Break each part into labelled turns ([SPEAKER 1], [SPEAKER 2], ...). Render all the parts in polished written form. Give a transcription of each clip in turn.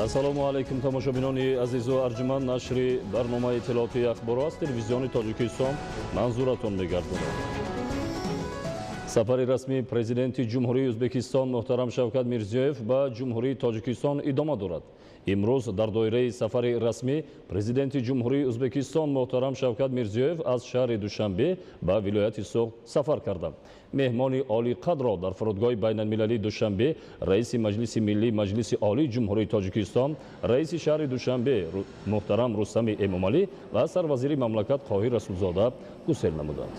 [SPEAKER 1] Ассалому алайкум, тамошобинони азизу арҷуманд. Нашри барномаи иттилоотии ахборо аз телевизиони Тоҷикистон манзуратон мегардонад. Сафари расмии президенти Ҷумҳурии Ӯзбекистон муҳтарам Шавкат Мирзиёев ба Ҷумҳурии Тоҷикистон идома дорад. Имрӯз дар доираи сафари расмӣ президенти Ҷумҳурии Ӯзбекистон муҳтарам Шавкат Мирзиёев аз шаҳри Душанбе ба вилояти Суғд сафар карданд. Меҳмони олиқадро дар фурудгоҳи байналмилалии Душанбе раиси Маҷлиси миллии Маҷлиси Олии Ҷумҳурии Тоҷикистон, раиси шаҳри Душанбе муҳтарам Рустами Эмомалӣ ва сарвазири мамлакат Қоҳир Расулзода гусел намуданд.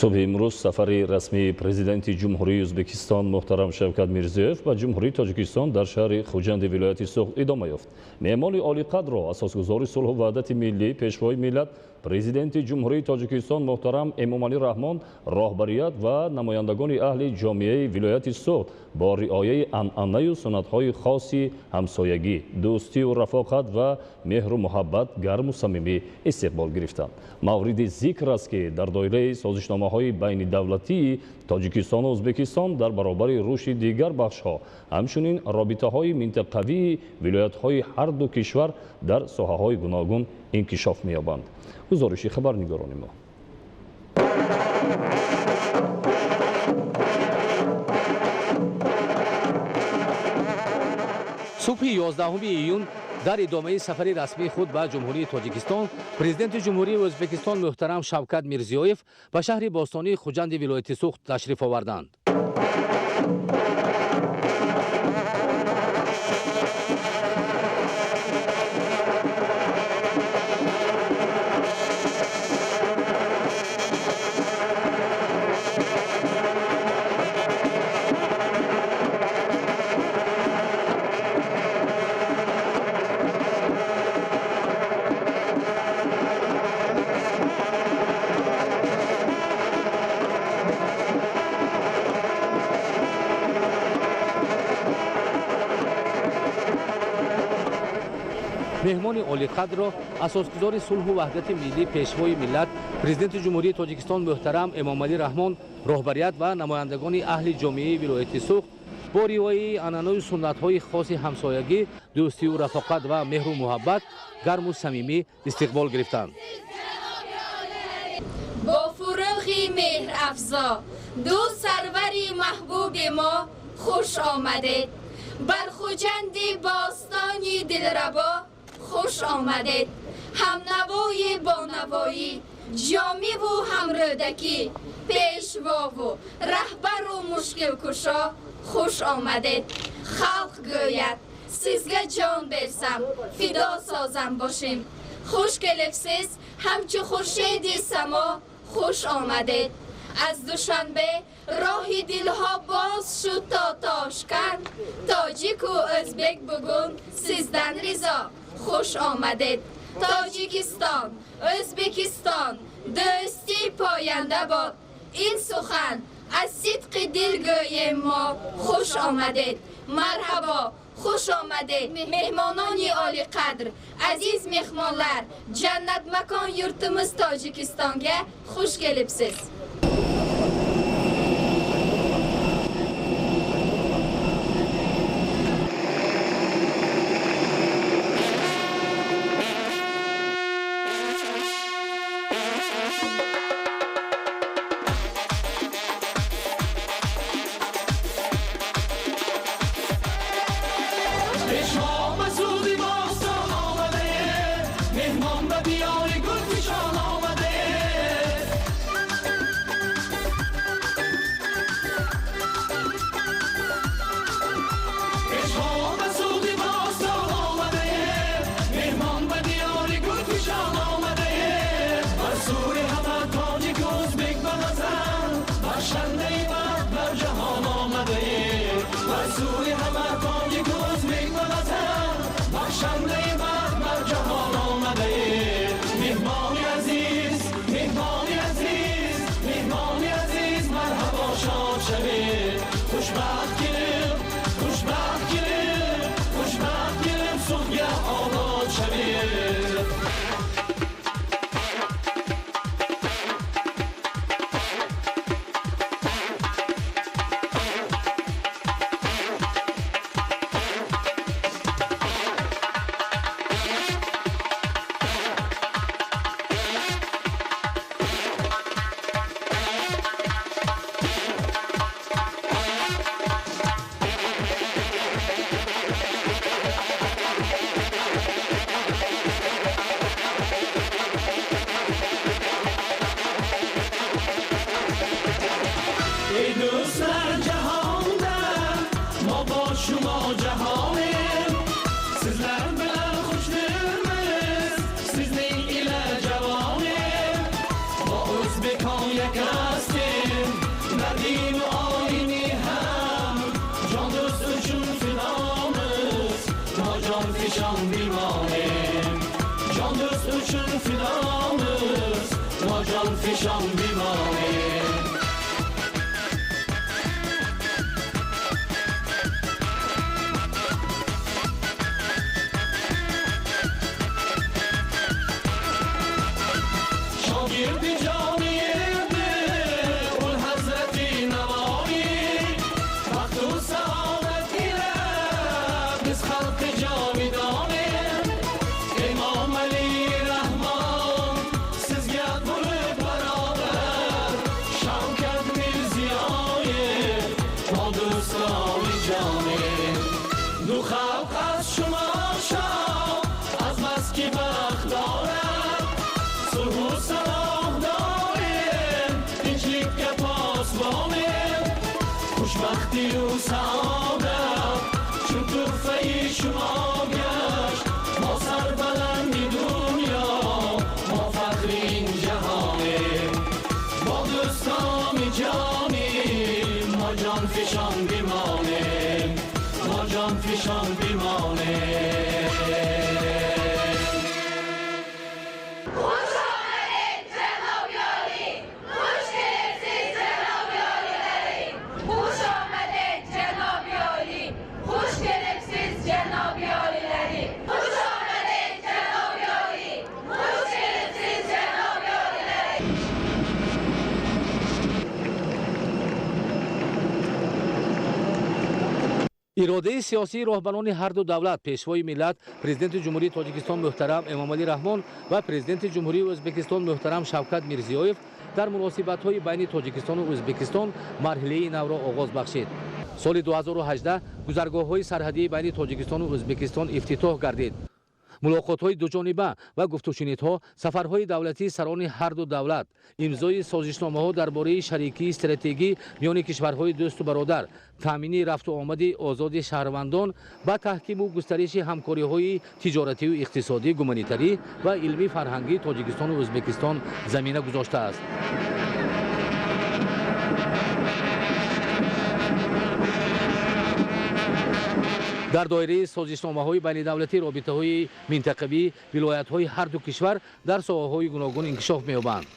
[SPEAKER 1] Субҳи имрӯз сафари расмии президенти Ҷумҳурии Ӯзбекистон муҳтарам Шавкат Мирзиёев ба Ҷумҳурии Тоҷикистон дар шаҳри Хуҷанди вилояти Суғд идома ёфт. Меҳмони олиқадро асосгузори сулҳу ваҳдати миллӣ, пешвои миллат, президенти Ҷумҳурии Тоҷикистон муҳтарам Эмомалӣ Раҳмон, роҳбарият ва намояндагони аҳли ҷомеаи вилояти Суғд бо риояи анъанаю суннатҳои хоси ҳамсоягӣ, дӯстию рафоқат ва меҳру муҳаббат гарму самимӣ истиқбол гирифтанд. Мавриди зикр аст, ки дар доираи созишномаҳои байнидавлатии Тоҷикистону Ӯзбекистон дар баробари рушди дигар бахшҳо, ҳамчунин робитаҳои минтақавии вилоятҳои ҳар ду кишвар дар соҳаҳои гуногун инкишоф меёбанд. Гузориши хабарнигорони мо.
[SPEAKER 2] Субҳи 11 июн дар идомаи сафари расмии худ ба Ҷумҳурии Тоҷикистон президенти Ҷумҳурии Ӯзбекистон муҳтарам Шавкат Мирзиёев ба шаҳри бостонии Хуҷанди вилояти Суғд ташриф оварданд. Меҳмони олиқадро асосгузори сулҳу ваҳдати миллӣ, пешвои миллат, президенти Ҷумҳурии Тоҷикистон муҳтарам Эмомалӣ Раҳмон, роҳбарият ва намояндагони аҳли ҷомеаи вилояти Суғд бо риояи анъанаю суннатҳои хоси ҳамсоягӣ, дӯстию рафоқат ва меҳру муҳаббат гарму самимӣ истиқбол гирифтанд.
[SPEAKER 3] Бо фурӯғи меҳрафзо ду сарвари маҳбуби мо хуш омадед. Бар Хуҷанди бостони дилрабо хуш омадед. Ҳамнавои бонавоӣ, ҷомиву ҳамрӯдакӣ, пешвову раҳбару мушкилкушо хуш омадед. Халқ гӯяд сизга ҷон берсам, фидо созам бошем. Хуш келибсиз, ҳамчу хуршеди само хуш омадед. Аз Душанбе роҳи дилҳо боз шуд то Тошканд. Тоҷику ӯзбек бугун сиздан ризо хуш омадед. Тоҷикистон, Ӯзбекистон дӯстӣ поянда бод. Ин сухан аз сидқи дил гӯем мо хуш омадед. Марҳабо, хуш омадед, меҳмонони олиқадр, азиз меҳмонлар, ҷаннатмакон yurtimiz Tojikistonga xush kelibsiz.
[SPEAKER 4] Mehmon ba diyori gulfishon omade. Шавед, xushbaxt kelib, xushbaxt kelib, xushbaxt kelib So'g'dga obod shaved. Ey do'stlar jahonda, mo bo shumo jahonim, sizlar bilan xushdirmiz, sizning ila javonim. Mo o'zbekon yakastim, madin oyini ham, jon do'st uchun fidomiz, mo jon fishon bimonim. Jon do'st uchun fidomiz, mo jon fishon bimonim. Şogirdi joni edi ul Hazrati Navoiy, baxtu saodat ila biz xalqi jovidonim. Imom Ali Rahmon sizga bo'lib barobar, Shavkat Mirziyoyev mo do'stoni jonim. Du xalq az shumo shod, az baski baxt dorad, sulhu saloh doim, tinchlikka posbonim. Xushbaxtiyu saodat shu tuhfai shumo gasht, mo sarbalandi dunyo, mo faxri in jahonim. Bo do'stoni jonim, mo jon fishon bimonim, mo jon fishon bimonim.
[SPEAKER 3] Xush omaded, janobi oliy! Xush kelibsiz, janobi oliylaring! Xush omaded, janobi oliy! Xush kelibsiz, janobi oliylaring! Xush omaded, janobi oliy! Xush kelibsiz, janobi oliylaring!
[SPEAKER 2] Иродаи сиёсии роҳбарони ҳарду давлат, пешвои миллат, президенти Ҷумҳурии Тоҷикистон муҳтарам Эмомалӣ Раҳмон ва президенти Ҷумҳурии Ӯзбекистон муҳтарам Шавкат Мирзиёев дар муносибатҳои байни Тоҷикистону Ӯзбекистон марҳилаи навро оғоз бахшид. Соли 2018 гузаргоҳҳои сарҳадии байни Тоҷикистону Ӯзбекистон ифтитоҳ гардид. Мулоқотҳои дуҷониба ва гуфтушунидҳо, сафарҳои давлатии сарони ҳарду давлат, имзои созишномаҳо дар бораи шарикии стратегӣ миёни кишварҳои дӯсту бародар, таъмини рафту омади озоди шаҳрвандон ба таҳкиму густариши ҳамкориҳои тиҷоратию иқтисодӣ, гуманитарӣ ва илмӣ фарҳангии Тоҷикистону Ӯзбекистон замина гузоштааст. Дар доираи созишномаҳои байнидавлатӣ робитаҳои минтақавӣ вилоятҳои ҳарду кишвар дар соҳаҳои гуногун инкишоф меёбанд.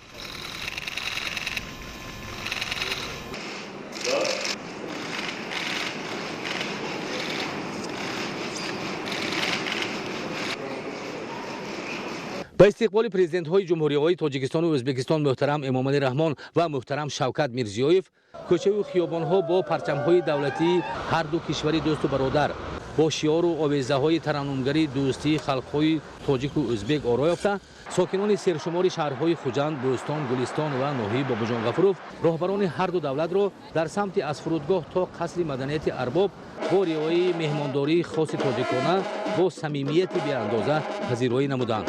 [SPEAKER 2] Ба истиқболи президентҳои ҷумҳуриҳои Тоҷикистону Ӯзбекистон муҳтарам Эмомалӣ Раҳмон ва муҳтарам Шавкат Мирзиёев кӯчаву хиёбонҳо бо парчамҳои давлатии ҳарду кишвари дӯсту бародар, бо шиору овезаҳои тараннумгари дӯстии халқҳои тоҷику ӯзбек оро ёфта, сокинони сершумори шаҳрҳои Хуҷанд, Бӯстон, Гулистон ва ноҳияи Бобоҷон Ғафуров роҳбарони ҳарду давлатро дар самти аз фурудгоҳ то қасри маданияти Арбоб бо риояи меҳмондории хоси тоҷикона бо самимияти беандоза пазироӣ намуданд.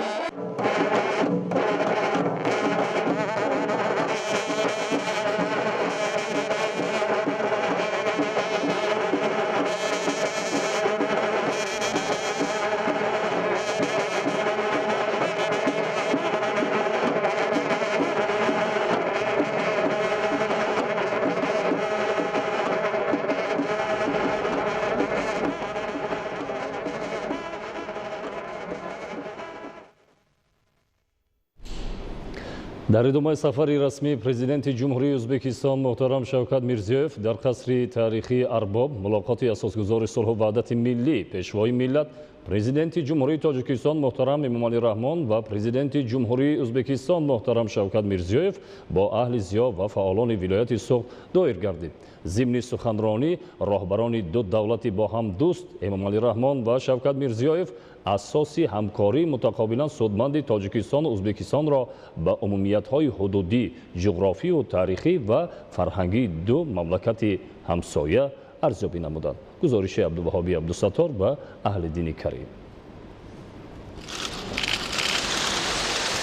[SPEAKER 1] Дар идомаи сафари расмии президенти Ҷумҳурии Ӯзбекистон муҳтарам Шавкат Мирзиёев дар қасри таърихии Арбоб мулоқоти асосгузори сулҳу ваҳдати миллӣ, пешвои миллат, президенти Ҷумҳурии Тоҷикистон муҳтарам Эмомалӣ Раҳмон ва президенти Ҷумҳурии Ӯзбекистон муҳтарам Шавкат Мирзиёев бо аҳли зиё ва фаъолони вилояти Суғд доир гардид. Зимни суханронӣ роҳбарони ду давлати бо ҳам дӯст Эмомалӣ Раҳмон ва Шавкат Мирзиёев асоси ҳамкории мутақобилан судманди Тоҷикистону Ӯзбекистонро ба умумиятҳои ҳудудӣ, ҷуғрофию таърихӣ ва фарҳангии ду мамлакати ҳамсоя арзёбӣ намуданд. Гузориши Абдуваҳоби Абдусаттор ва Аҳлиддини Карим.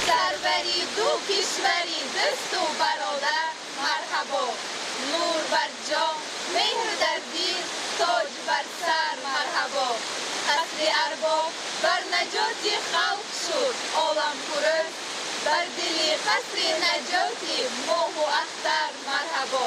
[SPEAKER 3] Сарвари ду кишвари дӯсту бародар марҳабо, нур бар ҷон, меҳр дар дил, тоҷ бар сар марҳабо. Қасри Арбоб бар наҷоти халқ шуд оламфурӯз, бар дили қасри наҷоти моҳу ахтар марҳабо.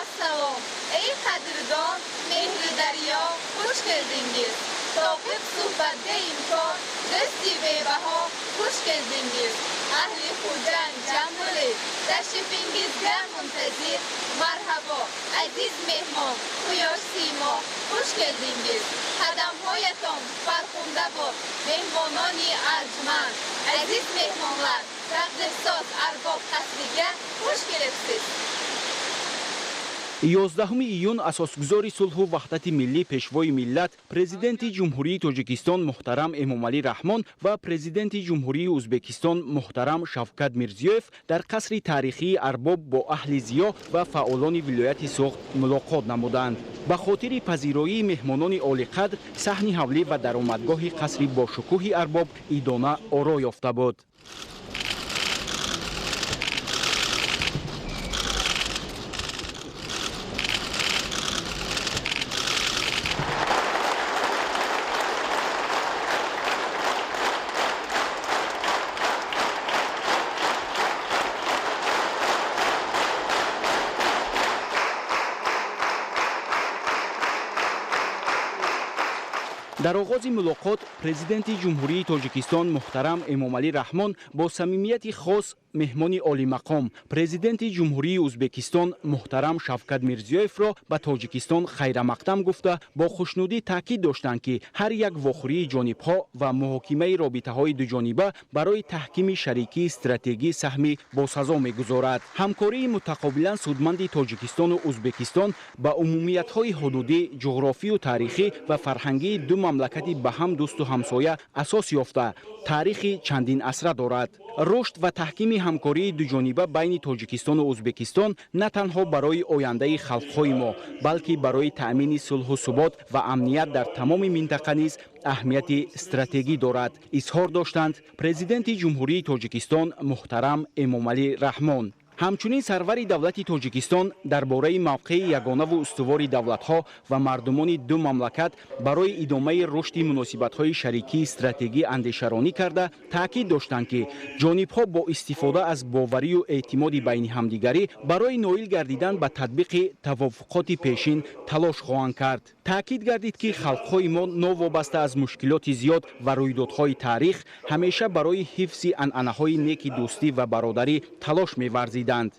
[SPEAKER 3] Ассалом, эй қадрдон, меҳри дарё, хуш келдингиз. Соҳиб суҳбатга имкон, дӯсти бебаҳо, хуш келдингиз. Аҳли Хуҷанд ҷамъ bo'lib, tashrifingizga muntazir. Марҳабо, азиз меҳмон, quyosh siymo, хуш келдингиз. Қадамҳоятон фархунда бод, меҳмонони арҷманд. Азиз меҳмонлар, тақдирсоз Арбоб қасрига хуш келибсиз.
[SPEAKER 5] 11 июн асосгузори сулҳу ваҳдати миллӣ, пешвои миллат, президенти Ҷумҳурии Тоҷикистон муҳтарам Эмомалӣ Раҳмон ва президенти Ҷумҳурии Ӯзбекистон муҳтарам Шавкат Мирзиёев дар қасри таърихии Арбоб бо аҳли зиё ва фаъолони вилояти Суғд мулоқот намуданд. Ба хотири пазироии меҳмонони олиқадр саҳни ҳавлӣ ва даромадгоҳи қасри бошукӯҳи Арбоб идона оро ёфта буд. Дар оғози мулоқот президенти Ҷумҳурии Тоҷикистон муҳтарам Эмомалӣ Раҳмон бо самимияти хос меҳмони олимақом, президенти Ҷумҳурии Ӯзбекистон муҳтарам Шавкат Мирзиёевро ба Тоҷикистон хайрамақдам гуфта, бо хушнудӣ таъкид доштанд, ки ҳар як вохӯрии ҷонибҳо ва муҳокимаи робитаҳои дуҷониба барои таҳкими шарикии стратегӣ саҳми босазо мегузорад. Ҳамкории мутақобилан судманди Тоҷикистону Ӯзбекистон ба умумиятҳои ҳудудӣ, ҷуғрофию таърихӣ ва фарҳангии ду мамлакати ба ҳам дӯсту ҳамсоя асос ёфта, таърихи чандин асра дорад. Рушд ва таҳкими ҳамкории дуҷониба байни Тоҷикистону Ӯзбекистон на танҳо барои ояндаи халқҳои мо, балки барои таъмини сулҳу субот ва амният дар тамоми минтақа низ аҳамияти стратегӣ дорад, изҳор доштанд президенти Ҷумҳурии Тоҷикистон муҳтарам Эмомалӣ Раҳмон. Ҳамчунин сарвари давлати Тоҷикистон дар бораи мавқеи ягонаву устувори давлатҳо ва мардумони ду мамлакат барои идомаи рушди муносибатҳои шарикии стратегӣ андешаронӣ карда, таъкид доштанд, ки ҷонибҳо бо истифода аз боварию эътимоди байни ҳамдигарӣ барои ноил гардидан ба татбиқи тавофуқоти пешин талош хоҳанд кард. Таъкид гардид, ки халқҳои мо новобаста аз мушкилоти зиёд ва рӯйдодҳои таърих ҳамеша барои ҳифзи анъанаҳои неки дӯстӣ ва бародарӣ талош меварзиданд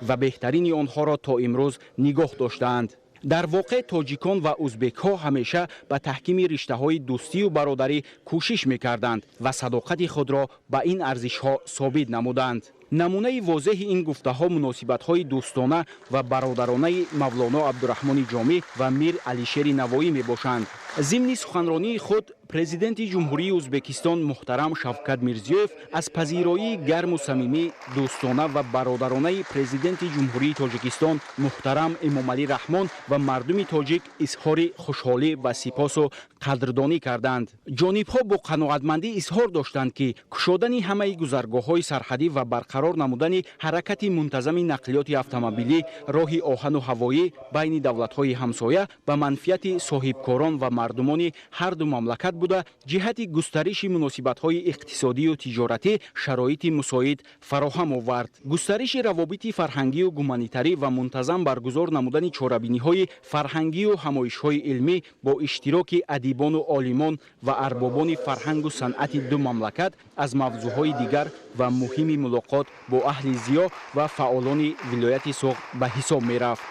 [SPEAKER 5] ва беҳтарини онҳоро то имрӯз нигоҳ доштаанд. Дар воқеъ тоҷикон ва ӯзбекҳо ҳамеша ба таҳкими риштаҳои дӯстию бародарӣ кӯшиш мекарданд ва садоқати худро ба ин арзишҳо собит намуданд. Намунаи возеҳи ин гуфтаҳо муносибатҳои дӯстона ва бародаронаи Мавлоно Абдураҳмони Ҷомӣ ва Мир Алишери Навоӣ мебошанд. Зимни суханронии худ президенти Ҷумҳурии Ӯзбекистон муҳтарам Шавкат Мирзиёев аз пазироии гарму самимӣ, дӯстона ва бародаронаи президенти Ҷумҳурии Тоҷикистон муҳтарам Эмомалӣ Раҳмон ва мардуми тоҷик изҳори хушҳолӣ ва сипосу қадрдонӣ карданд. Ҷонибҳо бо қаноатмандӣ изҳор доштанд, ки кушодани ҳамаи гузаргоҳҳои сарҳадӣ ва барқарор намудани ҳаракати мунтазами нақлиёти автомобилӣ, роҳи оҳану ҳавоӣ байни давлатҳои ҳамсоя ба манфиати соҳибкорон ва мардумони ҳар ду мамлакат буда, ҷиҳати густариши муносибатҳои иқтисодию тиҷоратӣ шароити мусоид фароҳам овард. Густариши равобити фарҳангию гуманитарӣ ва мунтазам баргузор намудани чорабиниҳои фарҳангию ҳамоишҳои илмӣ бо иштироки адибону олимон ва арбобони фарҳангу санъати ду мамлакат аз мавзӯъҳои дигар ва муҳими мулоқот бо аҳли зиё ва фаъолони вилояти Суғд ба ҳисоб мерафт.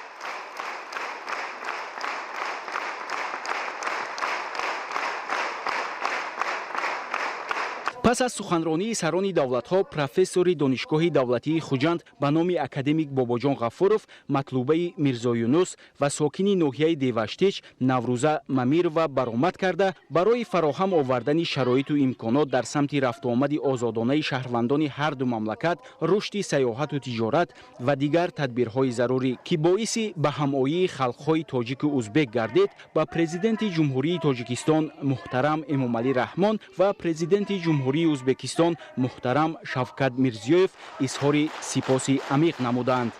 [SPEAKER 5] Пас аз суханронии сарони давлатҳо, профессори Донишгоҳи давлатии Хуҷанд ба номи академик Бобоҷон Ғафуров, Матлубаи Мирзоюнус ва сокини ноҳияи Деваштич Наврӯза Мамирова баромад карда, барои фароҳам овардани шароиту имконот дар самти рафтуомади озодонаи шаҳрвандони ҳарду мамлакат, рушди сайёҳату тиҷорат ва дигар тадбирҳои зарурӣ, ки боиси ба ҳамоии халқҳои тоҷику узбек гардид, ба Президенти Ҷумҳурии Тоҷикистон муҳтарам Эмомалӣ Раҳмон ва Президенти Ҷумҳурии Узбекистон муҳтарам Шавкат Мирзиёев изҳори сипоси амиқ намуданд.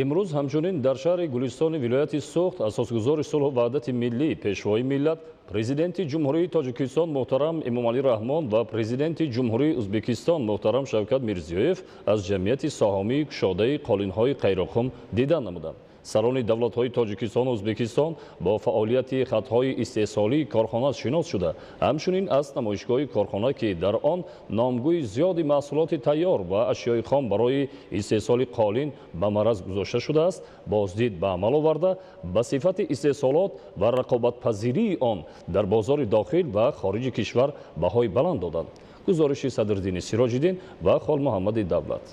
[SPEAKER 1] Имрӯз ҳамчунин дар шаҳри Гулистони вилояти Суғд асосгузори сулҳу ваҳдати миллӣ, Пешвои миллат, Президенти Ҷумҳурии Тоҷикистон муҳтарам Эмомалӣ Раҳмон ва Президенти Ҷумҳурии Узбекистон муҳтарам Шавкат Мирзиёев аз ҷамъияти саҳомии кушодаи қолинҳои Қайроққум дидан намуданд. Сарони давлатҳои Тоҷикистону Узбекистон бо фаъолияти хатҳои истеҳсолии корхона шинос шуда, ҳамчунин аз намоишгоҳи корхона, ки дар он номгӯи зиёди маҳсулоти тайёр ва ашёи хом барои истеҳсоли қолин ба мараз гузошта шудааст, боздид ба амал оварда, ба сифати истеҳсолот ва рақобатпазирии он дар бозори дохил ва хориҷи кишвар баҳои баланд доданд. Гузориши Садриддини Сироҷиддин ва Холмуҳаммади Давлат.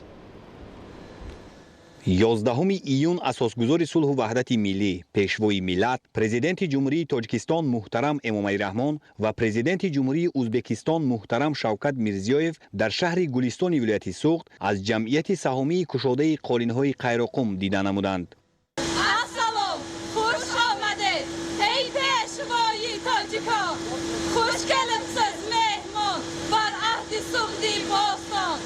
[SPEAKER 6] 11 июн асосгузори сулҳу ваҳдати миллӣ, Пешвои миллат, Президенти Ҷумҳурии Тоҷикистон муҳтарам Эмомалӣ Раҳмон ва Президенти Ҷумҳурии Узбекистон муҳтарам Шавкат Мирзиёев дар шаҳри Гулистони вилояти Суғд аз ҷамъияти саҳомии кушодаи қолинҳои Қайроққум дида намуданд.
[SPEAKER 3] Ассалом, хуш омадед, эй пешвои тоҷикон, хуш келибсиз меҳмон бар аҳди Суғди бостон,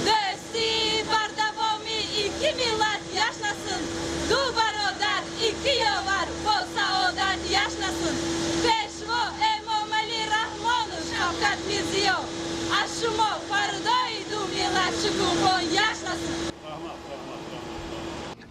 [SPEAKER 3] дӯстӣ бар давоми ikki millat yashnasin, ду бародар, ikki ёвар бо саодат yashnasin. Пешво Эмомалӣ Раҳмону Шавкат Мирзиёев, аз шумо фардои ду миллат шукуфон yashnasin.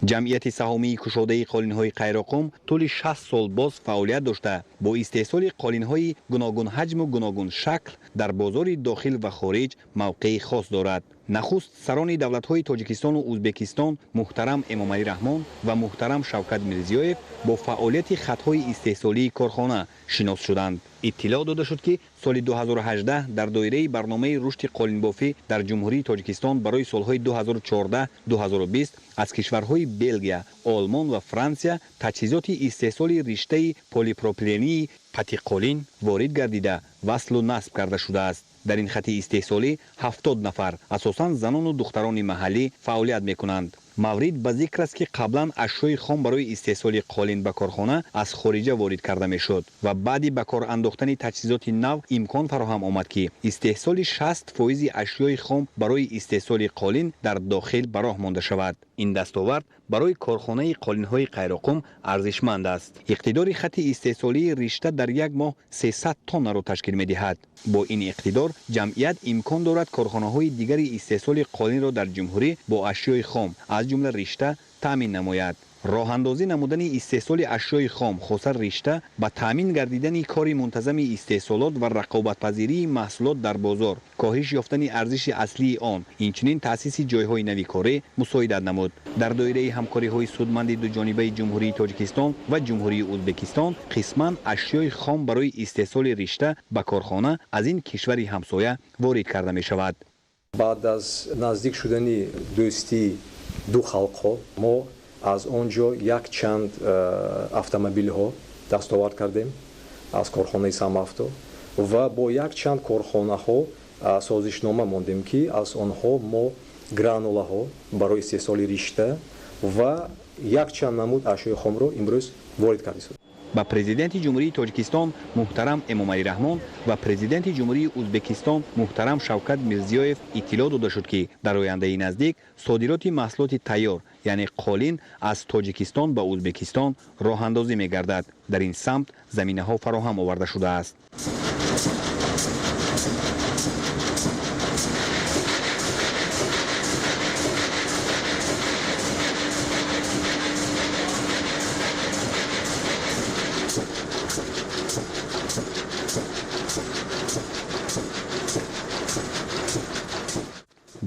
[SPEAKER 6] Ҷамъияти саҳомии кушодаи қолинҳои Қайроққум тӯли 60 сол боз фаъолият дошта, бо истеҳсоли қолинҳои гуногунҳаҷму гуногуншакл дар бозори дохил ва хориҷ мавқеи хос дорад. Нахуст сарони давлатҳои Тоҷикистону Узбекистон муҳтарам Эмомалӣ Раҳмон ва муҳтарам Шавкат Мирзиёев бо фаъолияти хатҳои истеҳсолии корхона шинос шуданд. Иттилоъ дода шуд, ки соли 2018 дар доираи барномаи рушди қолинбофӣ дар Ҷумҳурии Тоҷикистон барои солҳои 2014-2020 аз кишварҳои Белгия, Олмон ва Франсия таҷҳизоти истеҳсоли риштаи полипропилении патиқолин ворид гардида, васлу насб карда шудааст. Дар ин хати истеҳсолӣ 70 нафар, асосан занону духтарони маҳаллӣ, фаъолият мекунанд. Маврид ба зикр аст, ки қаблан ашёи хом барои истеҳсоли қолин ба корхона аз хориҷа ворид карда мешуд ва баъди ба кор андохтани таҷҳизоти нав имкон фароҳам омад, ки истеҳсоли 60 фоизи ашёи хом барои истеҳсоли қолин дар дохил ба роҳ монда шавад. Ин дастовард барои корхонаи қолинҳои Қайроққум арзишманд аст. Иқтидори хати истеҳсолии ришта дар як моҳ 300 тоннаро ташкил медиҳад. Бо ин иқтидор ҷамъият имкон дорад корхонаҳои дигари истеҳсоли қолинро дар ҷумҳурӣ бо ашёи хом, аз ҷумла ришта, таъмин намояд. Роҳандозӣ намудани истеҳсоли ашёи хом, хоса ришта, ба таъмин гардидани кори мунтазами истеҳсолот ва рақобатпазирии маҳсулот дар бозор, коҳиш ёфтани арзиши аслии он, инчунин таъсиси ҷойҳои нави корӣ мусоидат намуд. Дар доираи ҳамкориҳои судманди дуҷонибаи Ҷумҳурии Тоҷикистон ва Ҷумҳурии Узбекистон қисман ашёи хом барои истеҳсоли ришта ба корхона аз ин кишвари ҳамсоя ворид карда мешавад.
[SPEAKER 7] Баъд аз наздик шудани дӯстии ду халқҳо мо аз он ҷо якчанд автомобилҳо дастовард кардем аз корхонаи Самавто ва бо якчанд корхонаҳо созишнома мондем, ки аз онҳо мо гранулаҳо барои истеҳсоли ришта ва якчанд намуд ашёи хомро имрӯз ворид кардем.
[SPEAKER 6] Ба Президенти Ҷумҳурии Тоҷикистон муҳтарам Эмомалӣ Раҳмон ва Президенти Ҷумҳурии Узбекистон муҳтарам Шавкат Мирзиёев иттилоъ дода шуд, ки дар ояндаи наздик содироти маҳсулоти тайёр, яъне қолин, аз Тоҷикистон ба Узбекистон роҳандозӣ мегардад. Дар ин самт заминаҳо фароҳам оварда шудааст.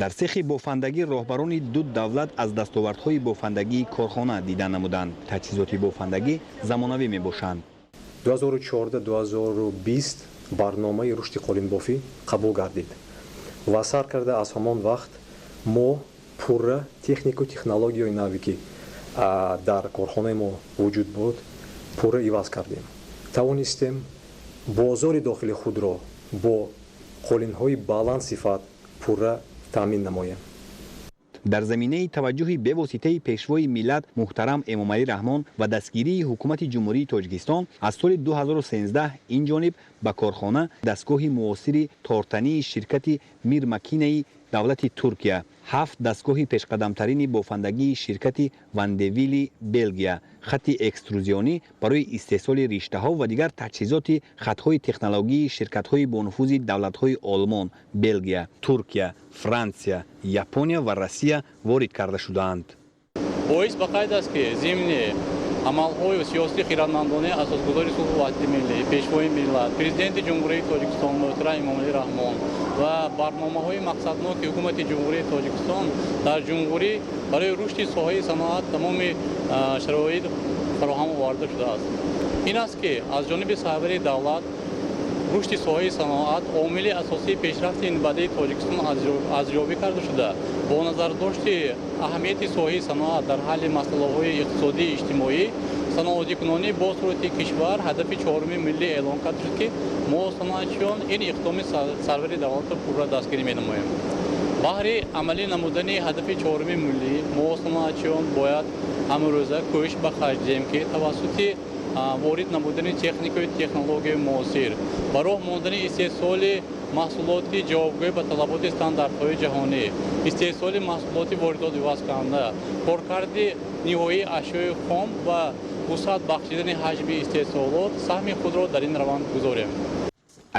[SPEAKER 6] Дар сехи бофандагӣ роҳбарони ду давлат аз дастовардҳои бофандагии корхона дида намуданд. Таҷҳизоти бофандагӣ замонавӣ мебошанд.
[SPEAKER 7] 2014-2020 барномаи рушди қолинбофӣ қабул гардид ва сар карда аз ҳамон вақт мо пурра технику технологияи наве, ки дар корхонаи мо вуҷуд буд, пурра иваз кардем. Тавонистем бозори дохили худро бо қолинҳои баланд сифат пурра таъмин намоем.
[SPEAKER 6] Дар заминаи таваҷҷӯҳи бевоситаи Пешвои миллат муҳтарам Эмомалӣ Раҳмон ва дастгирии Ҳукумати Ҷумҳурии Тоҷикистон аз соли 2013 ин ҷониб ба корхона дастгоҳи муосири тортании ширкати Мирмакинаи давлати Туркия, ҳафт дастгоҳи пешқадамтарини бофандагии ширкати Вандевили Белгия, хатти экструзионӣ барои истеҳсоли риштаҳо ва дигар таҷҳизоти хатҳои технологии ширкатҳои бонуфузи давлатҳои Олмон, Белгия, Туркия, Франсия, Япония ва Россия ворид карда шудаанд.
[SPEAKER 8] Боис ба қайд аст, ки зимни амалҳои сиёсии хирадмандонаи Асосгузори сулҳу ваҳдати миллӣ, Пешвои миллат, Президенти Ҷумҳурии Тоҷикистон муҳтарам Эмомалӣ Раҳмон ва барномаҳои мақсадноки Ҳукумати Ҷумҳурии Тоҷикистон дар ҷумҳурӣ барои рушди соҳаи саноат тамоми шароит фароҳам оварда шудааст. Ин аст, ки аз ҷониби сарвари давлат рушди соҳаи саноат омили асосии пешрафти минбаъдаи Тоҷикистон арзёбӣ карда шуда, бо назардошти аҳамияти соҳаи саноат дар ҳалли масъалаҳои иқтисодию иҷтимоӣ, саноатикунонӣ бо суръати кишвар ҳадафи чоруми миллӣ эълон карда шуд, ки мо, саноатчиён, ин иқдоми сарвари давлатро пурра дастгирӣ менамоем. Баҳри амалӣ намудани ҳадафи чоруми миллӣ мо, саноатчиён, бояд ҳамарӯза кӯшиш ба харҷ диҳем, ки тавассути ворид намудани техникаю технологияи муосир, ба роҳ мондани истеҳсоли маҳсулоти ҷавобгӯӣ ба талаботи стандартҳои ҷаҳонӣ, истеҳсоли маҳсулоти воридот ивазкунанда, коркарди ниҳоии ашёи хом ва вусъат бахшидани ҳаҷми истеҳсолот саҳми худро дар ин раванд гузорем.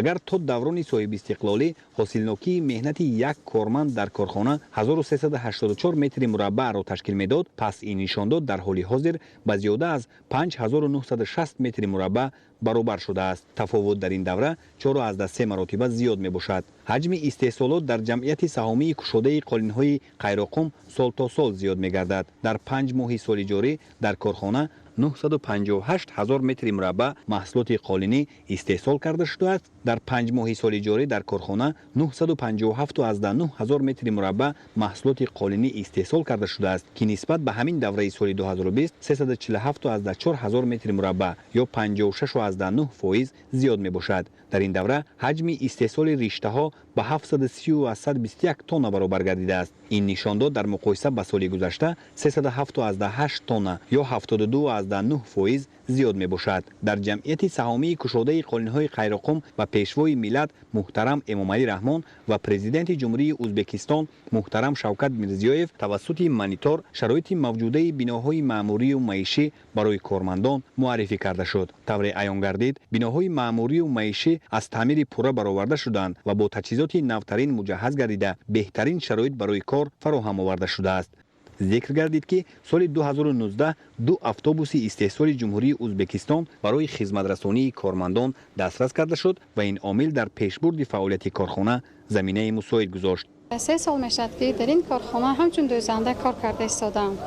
[SPEAKER 6] Агар то даврони соҳибистиқлолӣ ҳосилнокии меҳнати як корманд дар корхона 1384 метри мураббаъро ташкил медод, пас ин нишондод дар ҳоли ҳозир ба зиёда аз 5960 метри мураббаъ баробар шудааст. Тафовут дар ин давра 4,3 маротиба зиёд мебошад. Ҳаҷми истеҳсолот дар ҷамъияти саҳомии кушодаи қолинҳои Қайроқум сол то сол зиёд мегардад. Дар 5 моҳи соли ҷорӣ дар корхона 958 ҳазор метри мураббаъ маҳсулоти қолинӣ истеҳсол карда шудааст. Дар 5 моҳи соли ҷорӣ дар корхона 957,9 ҳазор метри мураббаъ маҳсулоти қолинӣ истеҳсол карда шудааст, ки нисбат ба ҳамин давраи соли 2020 347,4 ҳазор метри мураббаъ ё 56,9% зиёд мебошад. Дар ин давра ҳаҷми истеҳсоли риштаҳо ба 730,121 тонна баробар гардидааст. Ин нишондод дар муқоиса ба соли гузашта 307,8 тонна ё 72,9% зиёд мебошад. Дар ҷамъияти саҳомии кушодаи қолинҳои Қайроқум ба Пешвои миллат муҳтарам Эмомалӣ Раҳмон ва Президенти Ҷумҳурии Узбекистон муҳтарам Шавкат Мирзиёев тавассути монитор шароити мавҷудаи биноҳои маъмурию маишӣ барои кормандон муаррифӣ карда шуд. Тавре аён гардид, биноҳои маъмурию маишӣ аз таъмири пурра бароварда шуданд ва бо таҷҳизоти навтарин муҷаҳҳаз гардида, беҳтарин шароит барои кор фароҳам оварда шудааст. Зикр гардид, ки соли 2019 ду автобуси истеҳсоли Ҷумҳурии Узбекистон барои хизматрасонии кормандон дастрас карда шуд ва ин омил дар пешбурди фаъолияти корхона заминаи мусоид гузошт.
[SPEAKER 9] 3 сол мешавад, ки дар ин корхона ҳамчун дӯзанда кор карда истодаам.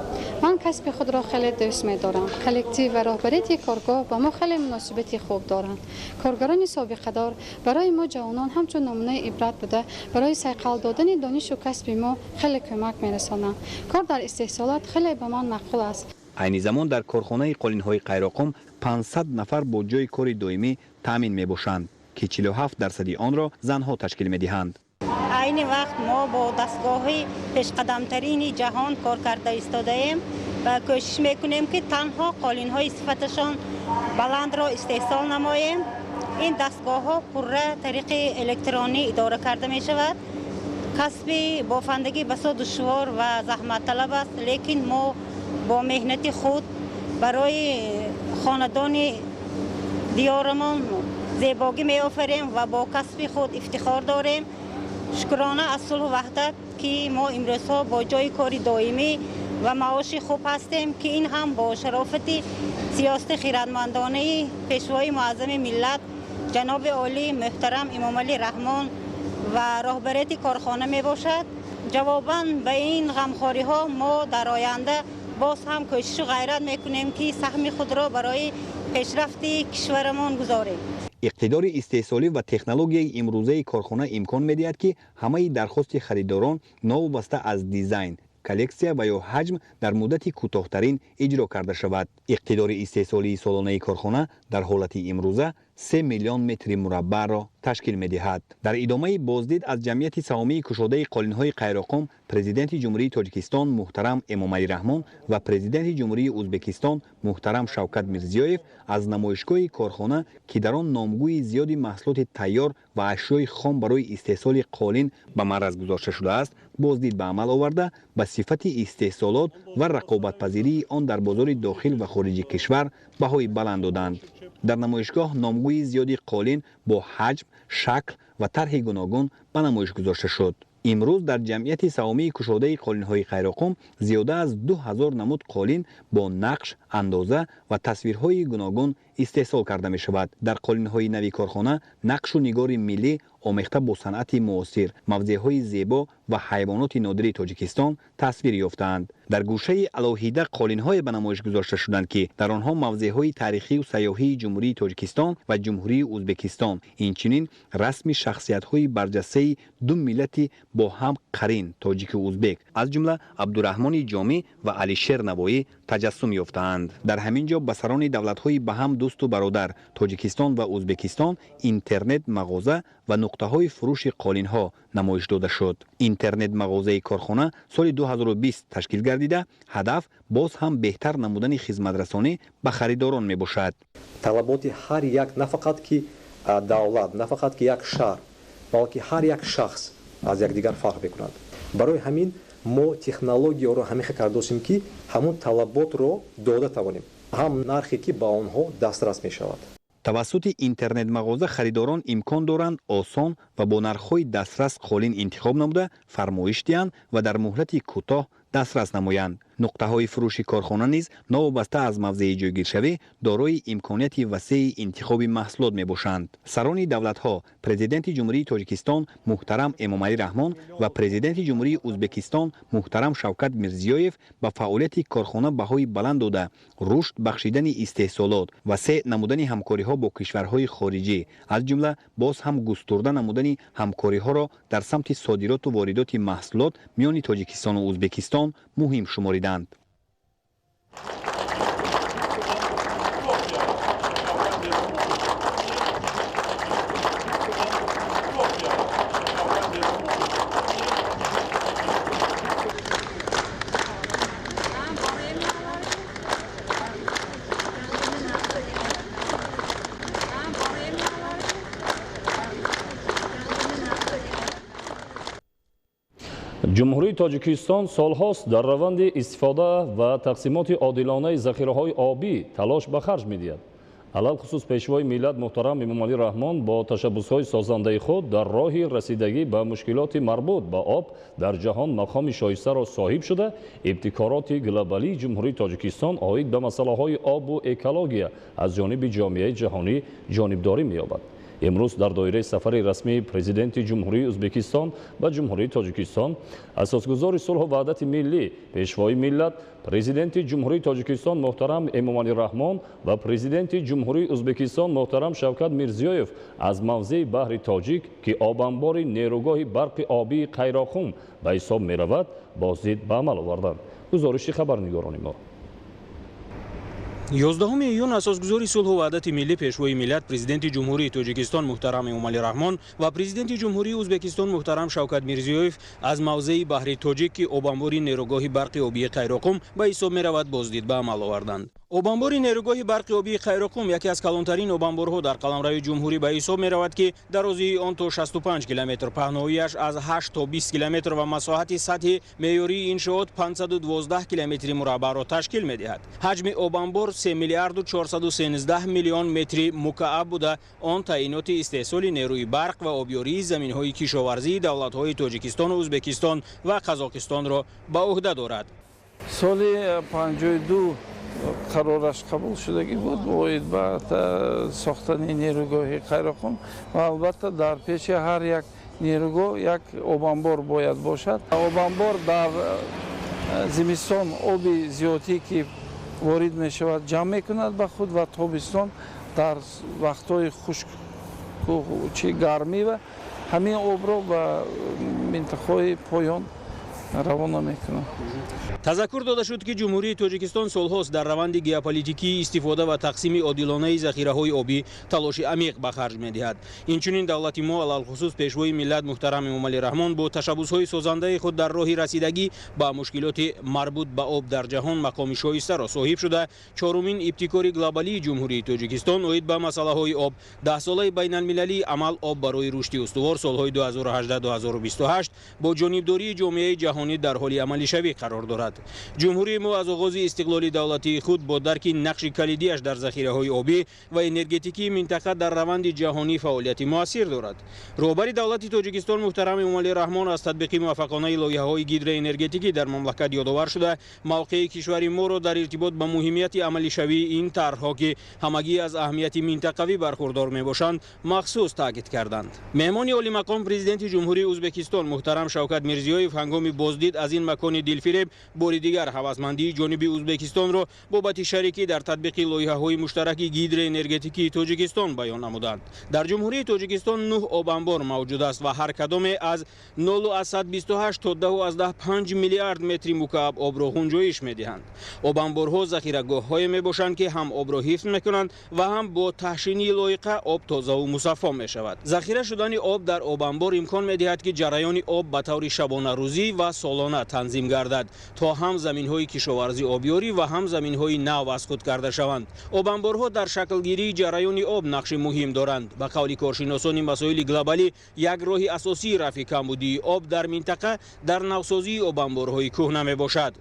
[SPEAKER 9] Ман касби худро хеле дӯст медорам. Коллектив ва роҳбарияти коргоҳ ба мо хеле муносибати хуб доранд. Коргарони собиқадор барои мо ҷавонон ҳамчун намунаи ибрат буда, барои сайқал додани донишу касби мо хеле кӯмак мерасонанд. Кор дар истеҳсолот хеле ба ман маъқул аст.
[SPEAKER 6] Айни замон дар корхонаи қолинҳои Қайроқум 500 нафар бо ҷойи кори доимӣ таъмин мебошанд, ки 47% онро занҳо ташкил медиҳанд.
[SPEAKER 10] Айни вақт мо бо дастгоҳи пешқадамтарини ҷаҳон кор карда истодаем ва кӯшиш мекунем, ки танҳо қолинҳои сифаташон баландро истеҳсол намоем. Ин дастгоҳҳо пурра тариқи электронӣ идора карда мешавад. Касби бофандагӣ басо душвор ва заҳматталаб аст, лекин мо бо меҳнати худ барои хонадони диёрамон зебогӣ меофарем ва бо касби худ ифтихор дорем. Шукрона аз сулҳу ваҳдат, ки мо имрӯзҳо бо ҷойи кори доимӣ ва маоши хуб ҳастем, ки ин ҳам бо шарофати сиёсати хиратмандонаи пешвои муаззами миллат ҷаноби олӣ муҳтарам Эмомалӣ Раҳмон ва роҳбарияти корхона мебошад. Ҷавобан ба ин ғамхориҳо мо дар оянда боз ҳам кӯшишу ғайрат мекунем, ки саҳми худро барои пешрафти кишварамон гузорем.
[SPEAKER 6] Иқтидори истеҳсолӣ ва технологияи имрӯзаи корхона имкон медиҳад, ки ҳамаи дархости харидорон новобаста аз дизайн, коллексия ва ё ҳаҷм дар муддати кӯтоҳтарин иҷро карда шавад. Иқтидори истеҳсолии солонаи корхона дар ҳолати имрӯза 3 миллион метри мураббаъро ташкил медиҳад. Дар идомаи боздид аз ҷамъияти саҳомии кушодаи қолинҳои Қайроққум, Президенти Ҷумҳурии Тоҷикистон муҳтарам Эмомалӣ Раҳмон ва Президенти Ҷумҳурии Ӯзбекистон муҳтарам Шавкат Мирзиёев аз намоишгоҳи корхона, ки дар он номгӯи зиёди маҳсулоти тайёр ва ашёи хом барои истеҳсоли қолин ба маъраз гузошта шудааст, боздид ба амал оварда, ба сифати истеҳсолот ва рақобатпазирии он дар бозори дохил ва хориҷи кишвар баҳои баланд доданд. Дар намоишгоҳ номгӯи зиёди қолин бо ҳаҷм, шакл ва тарҳи гуногун ба намоиш гузошта шуд. Имрӯз дар ҷамъияти саҳомии кушодаи қолинҳои Қайроққум зиёда аз 2000 намуд қолин бо нақш, андоза ва тасвирҳои гуногун истеҳсол карда мешавад. Дар қолинҳои нави корхона нақшу нигори миллӣ омехта бо санъати муосир, мавзеъҳои зебо ва ҳайвоноти нодири Тоҷикистон тасвир ёфтаанд. Дар гӯшаи алоҳида қолинҳое ба намоиш гузошта шуданд, ки дар онҳо мавзеъҳои таърихию сайёҳии Ҷумҳурии Тоҷикистон ва Ҷумҳурии Ӯзбекистон, инчунин расми шахсиятҳои барҷастаи ду миллати бо ҳам қарин тоҷику ӯзбек, аз ҷумла Абдураҳмони Ҷомӣ ва Алишер Навоӣ таҷассум ёфтаанд. Дар ҳамин ҷо ба сарони давлатҳои ба ҳам дӯсту бародар Тоҷикистон ва Ӯзбекистон интернет мағоза ва нуқтаҳои фурӯши қолинҳо намоиш дода шуд. Интернет мағозаи корхона соли 2020 ташкил гардида, ҳадаф боз ҳам беҳтар намудани хизматрасонӣ ба харидорон мебошад.
[SPEAKER 7] Талаботи ҳар як на фақат ки давлат, на фақат ки як шаҳр, балки ҳар як шахс аз якдигар фарқ мекунад. Барои ҳамин мо технологияро ҳамеха кардосем, ки ҳамун талаботро дода тавонем, ҳам нархе ки ба онҳо дастрас мешавад.
[SPEAKER 6] Тавассути интернет-мағоза харидорон имкон доранд осон ва бо нархҳои дастрас қолин интихоб намуда, фармоиш диҳанд ва дар муҳлати кӯтоҳ дастрас намоянд. Нуқтаҳои фурӯши корхона низ новобаста аз мавзеи ҷойгиршавӣ дорои имконияти васеи интихоби маҳсулот мебошанд. Сарони давлатҳо, Президенти Ҷумҳурии Тоҷикистон муҳтарам Эмомалӣ Раҳмон ва Президенти Ҷумҳурии Ӯзбекистон муҳтарам Шавкат Мирзиёев ба фаъолияти корхона баҳои баланд дода, рушд бахшидани истеҳсолот, васеъ намудани ҳамкориҳо бо кишварҳои хориҷӣ, аз ҷумла боз ҳам густурда намудани ҳамкориҳоро дар самти содироту воридоти маҳсулот миёни Тоҷикистону Ӯзбекистон муҳим шумориданд.
[SPEAKER 1] Ҷумҳурии Тоҷикистон солҳост дар раванди истифода ва тақсимоти одилонаи захираҳои обӣ талош ба харҷ медиҳад. Алалхусус пешвои миллат муҳтарам Эмомалӣ Раҳмон бо ташаббусҳои созандаи худ дар роҳи расидагӣ ба мушкилоти марбут ба об дар ҷаҳон мақоми шоистаро соҳиб шуда, ибтикороти глобалии Ҷумҳурии Тоҷикистон оид ба масъалаҳои обу экология аз ҷониби ҷомеаи ҷаҳонӣ ҷонибдорӣ меёбад. Имрӯз дар доираи сафари расмии Президенти Ҷумҳурии Ӯзбекистон ба Ҷумҳурии Тоҷикистон, асосгузори сулҳу ваҳдати миллӣ, пешвои миллат, Президенти Ҷумҳурии Тоҷикистон муҳтарам Эмомалӣ Раҳмон ва Президенти Ҷумҳурии Ӯзбекистон муҳтарам Шавкат Мирзиёев аз мавзеи баҳри Тоҷик, ки обанбори нерӯгоҳи барқи обии Қайроққум ба ҳисоб меравад, боздид ба амал оварданд. Гузориши хабарнигорони мо.
[SPEAKER 5] 11 июн асосгузори сулҳу ваҳдати миллӣ, Пешвои миллат, Президенти Ҷумҳурии Тоҷикистон муҳтарам Эмомалӣ Раҳмон ва Президенти Ҷумҳурии Ӯзбекистон муҳтарам Шавкат Мирзиёев аз мавзеи Баҳри Тоҷик, ки обанбори нерӯгоҳи барқи обии Қайроқум ба ҳисоб меравад, боздид ба амал оварданд. Обанбори нерӯгоҳи барқи обии Қайроқум яке аз калонтарин обанборҳо дар қаламрави ҷумҳурӣ ба ҳисоб меравад, ки дарозии он то 65 километр, паҳноияш аз 8 то 20 километр ва масоҳати сатҳи меъёрии иншоот 512 километри мураббаъро ташкил медиҳад. Ҳаҷми обанбор 3 миллиарду 413 миллион метри мукааб буда, он таъиноти истеҳсоли нерӯи барқ ва обёрии заминҳои кишоварзии давлатҳои Тоҷикистону Ӯзбекистон ва Қазоқистонро ба ӯҳда дорад.
[SPEAKER 11] Соли 52 қарораш қабул шудагӣ буд оид ба сохтани нерӯгоҳи Қайроқум, ва албатта дар пеши ҳар як нерӯгоҳ як обанбор бояд бошад. Обанбор дар зимистон оби зиёдӣ, ки ворид мешавад, ҷамъ мекунад ба худ ва тобистон дар вақтҳои хушку чи гармӣ ва ҳамин обро ба минтақаҳои поён равона мекунад.
[SPEAKER 5] Тазаккур дода шуд, ки Ҷумҳурии Тоҷикистон солҳост дар раванди геополитикии истифода ва тақсими одилонаи захираҳои обӣ талоши амиқ ба харҷ медиҳад. Инчунин давлати мо, алалхусус Пешвои миллат муҳтарам Эмомалӣ Раҳмон, бо ташаббусҳои созандаи худ дар роҳи расидагӣ ба мушкилоти марбут ба об дар ҷаҳон мақоми шоистаро соҳиб шуда, чорумин ибтикори глобалии Ҷумҳурии Тоҷикистон оид ба масъалаҳои об, даҳсолаи байналмилалии амал «Об барои рушди устувор» солҳои 2018-2028 бо ҷонибдории ҷомеаи ҷаҳонӣ дар ҳоли амалишавӣ қарор дорад. Ҷумҳурии мо аз оғози истиқлоли давлатии худ бо дарки нақши калидиаш дар захираҳои обӣ ва энергетикии минтақа дар раванди ҷаҳонӣ фаъолияти муассир дорад. Роҳбари давлати Тоҷикистон муҳтарам Эмомалӣ Раҳмон аз татбиқи муваффақонаи лоиҳаҳои гидроэнергетикӣ дар мамлакат ёдовар шуда, мавқеи кишвари моро дар иртибот ба муҳимияти амалишавии ин тарҳҳо, ки ҳамагӣ аз аҳамияти минтақавӣ бархурдор мебошанд, махсус таъкид карданд. Меҳмони олимақом, Президенти Ҷумҳурии Ӯзбекистон муҳтарам Шавкат Мирзиёев, ҳангоми боздид аз ин макони дилфиреб бори дигар ҳавасмандии ҷониби Ӯзбекистонро бобати шарикӣ дар татбиқи лоиҳаҳои муштараки гидроэнергетикии Тоҷикистон баён намуданд. Дар Ҷумҳурии Тоҷикистон нӯҳ обанбор мавҷуд аст ва ҳар кадоме аз 0,28 то 10,5 миллиард метри мукааб обро ғунҷоиш медиҳанд. Обанборҳо захирагоҳҳое мебошанд, ки ҳам обро ҳифз мекунанд ва ҳам бо таҳшинии лоиқа об тозаву мусаффо мешавад. Захира шудани об дар обанбор имкон медиҳад, ки ҷараёни об ба таври шабонарӯзӣ ва солона танзим гардад, то ҳам заминҳои кишоварзӣ обёрӣ ва ҳам заминҳои нав аз худ карда шаванд. Обанборҳо дар шаклгирии ҷараёни об нақши муҳим доранд. Ба қавли коршиносони масоили глобалӣ, як роҳи асосии рафъи камбудии об дар минтақа дар навсозии обанборҳои кӯҳна мебошад.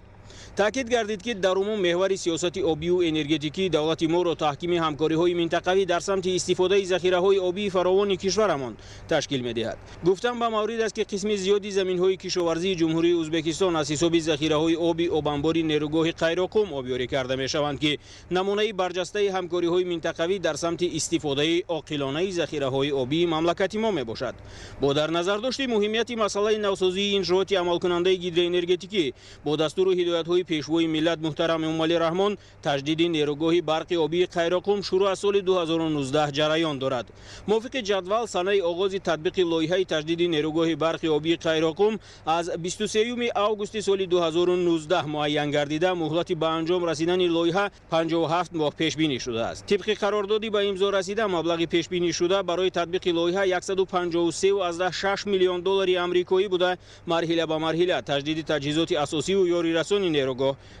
[SPEAKER 5] Таъкид гардид, ки дар умум меҳвари сиёсати обию энергетикии давлати моро таҳкими ҳамкориҳои минтақавӣ дар самти истифодаи захираҳои обии фаровони кишварамон ташкил медиҳад. Гуфтан ба маврид аст, ки қисми зиёди заминҳои кишоварзии Ҷумҳурии Ӯзбекистон аз ҳисоби захираҳои оби обанбори нерӯгоҳи Қайроқум обёрӣ карда мешаванд, ки намунаи барҷастаи ҳамкориҳои минтақавӣ дар самти истифодаи оқилонаи захираҳои обии мамлакати мо мебошад. Бо дар назардошти муҳимияти масъалаи навсозии иншооти амалкунандаи гидроэнергетикӣ, бо дастуру ҳидоятҳои Пешвои миллат муҳтарам Эмомалӣ Раҳмон, таҷдиди нерӯгоҳи барқи обии Қайроқум шурӯъ аз соли 2019 ҷараён дорад. Мувофиқи ҷадвал, санаи оғози татбиқи лоиҳаи таҷдиди нерӯгоҳи барқи обии Қайроқум аз 23 августи соли 2019 муайян гардида, муҳлати ба анҷом расидани лоиҳа 57 моҳ пешбинӣ шудааст. Тибқи қарордоди ба имзо расида, маблағи пешбинишуда барои татбиқи лоиҳа 153,6 миллион доллари амрикоӣ буда, марҳила ба марҳила таҷдиди таҷҳизоти асосиву ёрирасони нерӯгоҳ,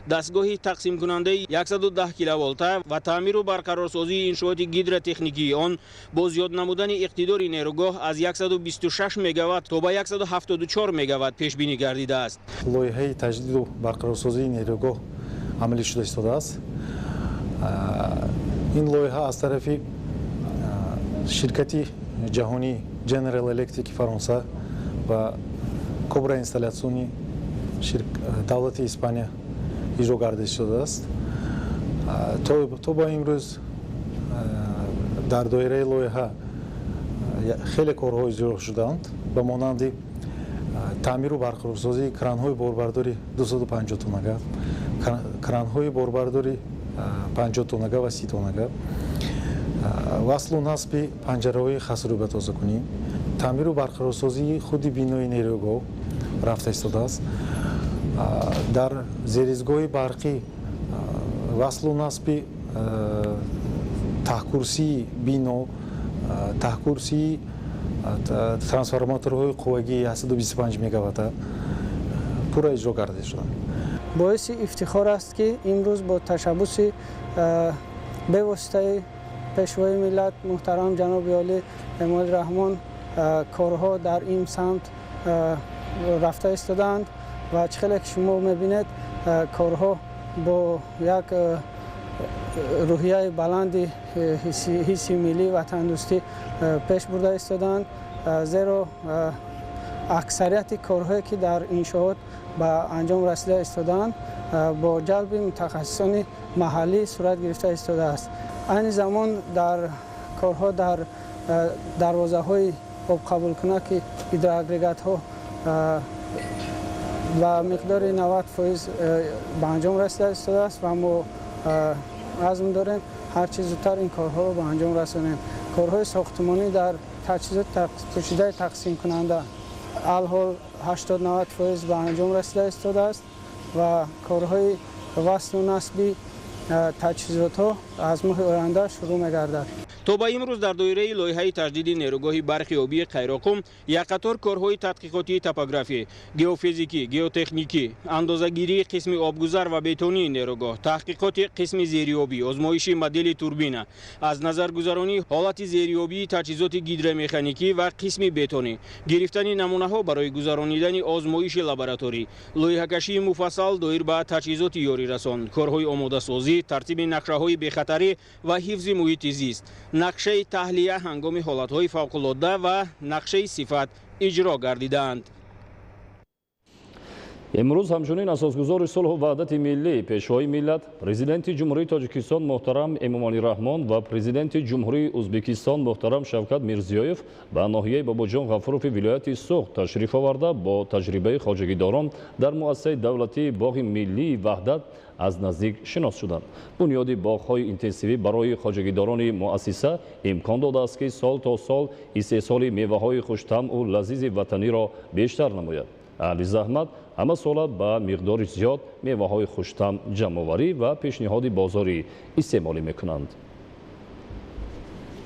[SPEAKER 5] дастгоҳи тақсимкунандаи 110 киловолта ва таъмиру барқарорсозии иншооти гидротехникии он бо зиёд намудани иқтидори нерӯгоҳ аз 126 мегаватт то ба 174 мегаватт пешбинӣ гардидааст.
[SPEAKER 12] Лоиҳаи таҷдиду барқарорсозии нерӯгоҳ амалӣ шуда истодааст. Ин лоиҳа аз тарафи ширкати ҷаҳонӣ General Electric Фаронса ва Кобра Инсталляциони давлати Испания иҷро гардида шудааст. То ба имрӯз дар доираи лоиҳа хеле корҳо иҷро шудаанд, ба монанди таъмиру барқарорсозии кранҳои борбардори 250 тоннага, кранҳои борбардори 50 тоннага ва 30 тоннага, васлу насби панҷараҳои хасрӯбатозакунӣ, таъмиру барқарорсозии худи бинои нерӯгоҳ рафта истодааст. Дар зеризгоҳи барқӣ васлу насби Таҳкурсии бино, таҳкурсии трансформаторҳои қуввагии 125 мегаватта пурра иҷро карда шуданд.
[SPEAKER 13] Боиси ифтихор аст, ки имрӯз бо ташаббуси бевоситаи Пешвои миллат муҳтарам ҷаноби олӣ Эмомалӣ Раҳмон корҳо дар ин самт рафта истодаанд ва чӣ хеле ки шумо мебинед, корҳо бо як рӯҳияи баланди ҳисси миллӣ, ватандӯстӣ пеш бурда истодаанд, зеро аксарияти корҳое, ки дар иншоот ба анҷом расида истодаанд, бо ҷалби мутахассисони маҳаллӣ сурат гирифта истодааст. Айни замон дар корҳо дар дарвозаҳои обқабулкунаки гидроагрегатҳо ба миқдори 90% ба анҷом расида истодааст ва мо азм дорем, ҳарчи зудтар ин корҳоро ба анҷом расонем. Корҳои сохтмонӣ дар таҷҳизоти пӯшидаи тақсимкунанда алҳол 80-90% ба анҷом расида истодааст ва корҳои васлу насби таҷҳизотҳо аз моҳи оянда шурӯъ мегардад.
[SPEAKER 5] То ба имрӯз дар доираи лоиҳаи таҷдиди нерӯгоҳи барқи обии Қайроқум як қатор корҳои тадқиқотии топографӣ, геофизикӣ, геотехникӣ, андозагирии қисми обгузар ва бетонии нерӯгоҳ, таҳқиқоти қисми зериобӣ, озмоиши модели турбина, аз назаргузаронии ҳолати зериобии таҷҳизоти гидромеханикӣ ва қисми бетонӣ, гирифтани намунаҳо барои гузаронидани озмоиши лабораторӣ, лоиҳакашии муфассал доир ба таҷҳизоти ёрирасон, корҳои омодасозӣ, тартиби нақшаҳои бехатарӣ ва ҳифзи муҳити зист, нақшаи таҳлия ҳангоми ҳолатҳои фавқулодда ва нақшаи сифат иҷро гардидаанд.
[SPEAKER 1] Имрӯз ҳамчунин асосгузори сулҳу ваҳдати миллӣ, Пешвои миллат, Президенти Ҷумҳурии Тоҷикистон муҳтарам Эмомалӣ Раҳмон ва Президенти Ҷумҳурии Ӯзбекистон муҳтарам Шавкат Мирзиёев ба ноҳияи Бобоҷон Ғафурови вилояти Суғд ташриф оварда, бо таҷрибаи хоҷагидорон дар муассисаи давлатии Боғи миллии Ваҳдат аз наздик шинос шуданд. Бунёди боғҳои интенсивӣ барои хоҷагидорони муассиса имкон додааст, ки сол то сол истеҳсоли меваҳои хуштамъу лазизи ватаниро бештар намояд. Аҳли заҳмат ҳама сола ба миқдори зиёд меваҳои хуштамъ ҷамъоварӣ ва пешниҳоди бозори истеъмолӣ мекунанд.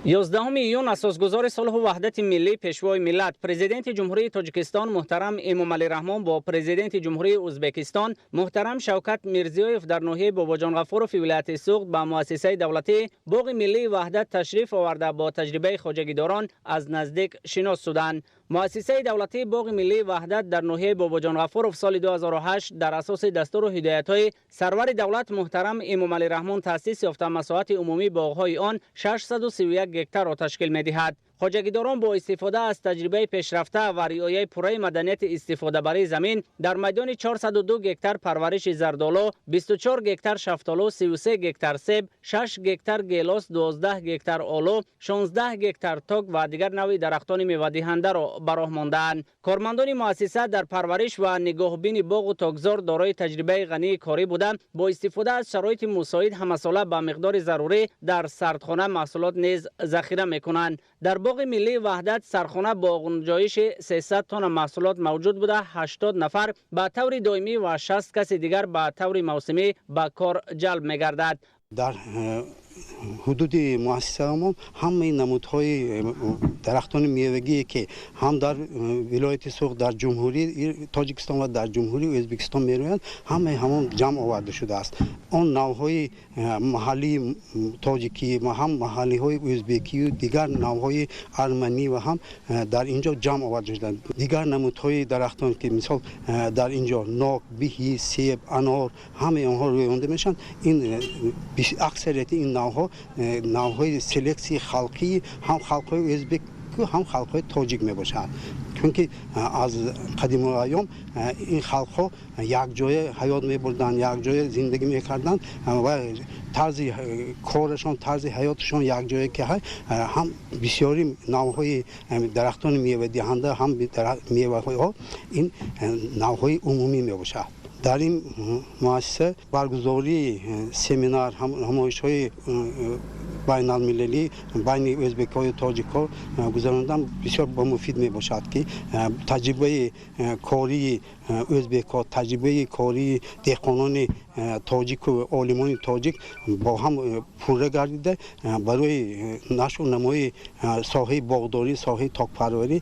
[SPEAKER 14] 11 июн асосгузори сулҳу ваҳдати миллӣ, Пешвои миллат, Президенти Ҷумҳурии Тоҷикистон муҳтарам Эмомалӣ Раҳмон бо Президенти Ҷумҳурии Ӯзбекистон муҳтарам Шавкат Мирзиёев дар ноҳияи Бобоҷон Ғафурови вилояти Суғд ба муассисаи давлатии Боғи миллии Ваҳдат ташриф оварда, бо таҷрибаи хоҷагидорон аз наздик шинос шуданд. Муассисаи давлатии Боғи миллии Ваҳдат дар ноҳияи Бобоҷон Ғафуров соли 2008 дар асоси дастуру ҳидоятҳои сарвари давлат муҳтарам Эмомалӣ Раҳмон таъсис ёфта, масоҳати умумии боғҳои он 631 гектарро ташкил медиҳад. Хоҷагидорон бо истифода аз таҷрибаи пешрафта ва риояи пурраи маданияти истифодабарии замин дар майдони 402 гектар парвариши зардолу, 24 гектар шафтолу, 33 гектар себ, 6 гектар гелос, 12 гектар олу, 16 гектар ток ва дигар навъи дарахтони мевадиҳандаро ба роҳ мондаанд. Кормандони муассиса дар парвариш ва нигоҳубини боғу токзор дорои таҷрибаи ғании корӣ буда, бо истифода аз шароити мусоид ҳамасола ба миқдори зарурӣ дар сардхона маҳсулот низ захира мекунанд. Дар Боғи миллии Ваҳдат сархона бо гунҷоиши 300 тонна маҳсулот мавҷуд буда, 80 нафар ба таври доимӣ ва 60 каси дигар ба таври мавсимӣ ба кор ҷалб мегардад.
[SPEAKER 15] Дар ҳудуди муассисаамон ҳамаи намудҳои дарахтони мевагие, ки ҳам дар вилояти Суғд, дар Ҷумҳурии Тоҷикистон ва дар Ҷумҳурии Ӯзбекистон мерӯянд, ҳамаи ҳамон ҷамъ оварда шудааст. Он навъҳои маҳаллии тоҷикӣ ва ҳам маҳаллиҳои ӯзбекию дигар навъҳои арманӣ ва ҳам дар ин ҷо ҷамъ оварда шуданд. Дигар намудҳои дарахтон, ки мисол дар ин ҷо нок, биҳи, себ, анор, ҳамаи онҳо рӯёнда мешаванд. Ин аксарияти ин навъҳо навъҳои селексияи халқии ҳам халқҳои ӯзбеку, ҳам халқҳои тоҷик мебошанд, чунки аз қадимулайём ин халқҳо якҷоя ҳаёт мебурданд, якҷоя зиндагӣ мекарданд ва тарзи корашон, тарзи ҳаёташон якҷоя, ки ҳам бисёри навъҳои дарахтони мевадиҳанда, ҳам меваҳо ин навъҳои умумӣ мебошад. Дар ин муассиса баргузории семинар, ҳамоишҳои Байналмилалӣ байни ӯзбекҳою тоҷикҳо гузарондан бисёр ба муфид мебошад, ки таҷрибаи кории ӯзбекҳо, таҷрибаи кории деҳқонони тоҷику олимони тоҷик бо ҳам пурра гардида, барои нашу намои соҳаи боғдорӣ, соҳаи токпарварӣ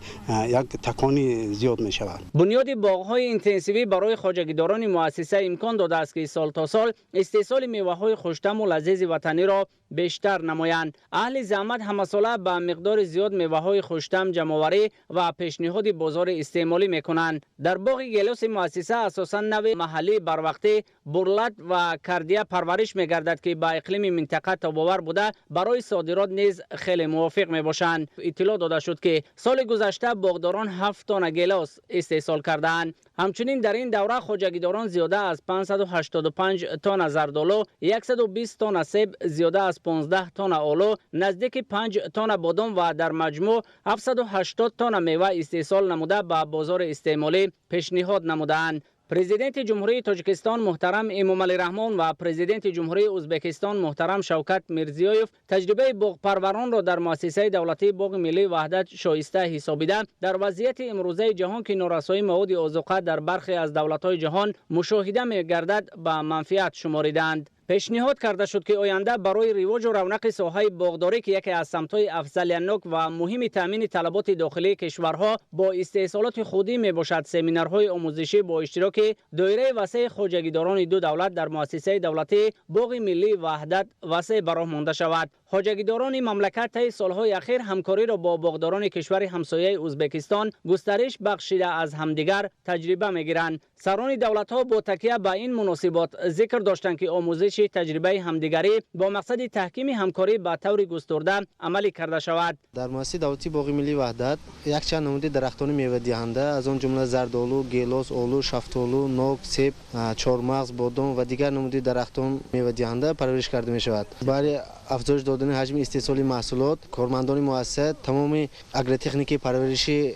[SPEAKER 15] як такони зиёд мешавад.
[SPEAKER 14] Бунёди боғҳои интенсивӣ барои хоҷагидорони муассиса имкон додааст, ки сол то сол истеҳсоли меваҳои хуштаму лазизи ватаниро бештар намоянд. Аҳли заҳмат ҳамасола ба миқдори зиёд меваҳои хуштам ҷамъоварӣ ва пешниҳоди бозори истеъмолӣ мекунанд. Дар боғи гелоси муассиса асосан нави маҳаллӣ, барвақтӣ, бурлат ва кардия парвариш мегардад, ки ба иқлими минтақа тобовар буда, барои содирот низ хеле мувофиқ мебошанд. Иттилоъ дода шуд, ки соли гузашта боғдорон 7 тонна гелос истеҳсол кардаанд. Ҳамчунин дар ин давра хоҷагидорон зиёда аз 585 тонна зардолу, 120 тонна себ, зиёда аз 15 тонна олу, наздики 5 тонна бодом ва дар маҷмӯъ 780 тонна мева истеҳсол намуда, ба бозори истеъмолӣ пешниҳод намудаанд. Президенти Ҷумҳурии Тоҷикистон муҳтарам Эмомалӣ Раҳмон ва Президенти Ҷумҳурии Ӯзбекистон муҳтарам Шавкат Мирзиёев таҷрибаи боғпарваронро дар муассисаи давлатии Боғи миллии Ваҳдат шоиста ҳисобида, дар вазъияти имрӯзаи ҷаҳон, ки норасоии маводи озуқа дар бархе аз давлатҳои ҷаҳон мушоҳида мегардад, ба манфиат шуморидаанд. Пешниҳод карда шуд, ки оянда барои ривоҷу равнақи соҳаи боғдорӣ, ки яке аз самтҳои афзалиятнок ва муҳими таъмини талаботи дохилии кишварҳо бо истеҳсолоти худӣ мебошад, семинарҳои омӯзишӣ бо иштироки доираи васеи хоҷагидорони ду давлат дар муассисаи давлатии Боғи миллии Ваҳдат васеъ ба роҳ монда шавад. Хоҷагидорони мамлакат таи солҳои ахир ҳамкориро бо боғдорони кишвари ҳамсояи Ӯзбекистон густариш бахшида, аз ҳамдигар таҷриба мегиранд. Сарони давлатҳо бо такя ба ин муносибот зикр доштанд, ки омӯзиши таҷрибаи ҳамдигарӣ бо мақсади таҳкими ҳамкорӣ ба таври густурда амалӣ карда шавад.
[SPEAKER 16] Дар муассисаи давлатии Боғи миллии Ваҳдат якчанд намуди дарахтони мевадиҳанда, аз он ҷумла зардолу, гелос, олу, шафтолу, нок, себ, чормағз, бодом ва дигар намуди дарахтон мевадиҳанда парвариш карда мешавад. Барои афзоиш додани ҳаҷми истеҳсоли маҳсулот, кормандони муассиса тамоми агротехникаи парвариши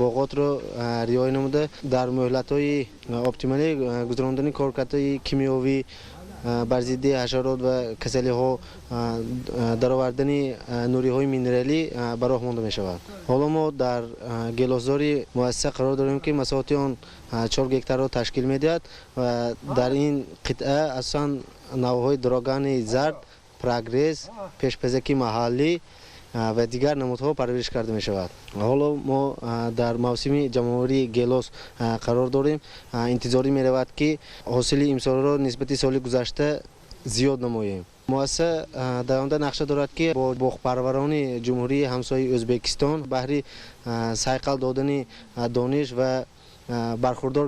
[SPEAKER 16] боғотро риоя намуда, дар муҳлатҳои оптималӣ гузарондани коркардҳои кимиёвӣ бар зидди ҳашарот ва касалиҳо, даровардани нуриҳои минералӣ ба роҳ монда мешавад. Ҳоло мо дар гелосзори муассиса қарор дорем, ки масоҳати он 4 гектарро ташкил медиҳад ва дар ин қитъа асосан навъҳои дрогани зард, Прогресс, пешпазаки маҳаллӣ ва дигар намудҳо парвариш карда мешавад. Ҳоло мо дар мавсими ҷамъоварии гелос қарор дорем. Интизорӣ меравад, ки ҳосили имсолро нисбати соли гузашта зиёд намоем. Муассиса дар оянда нақша дорад, ки бо боғпарварони ҷумҳурии ҳамсояи Ӯзбекистон баҳри сайқал додани дониш ва бархурдор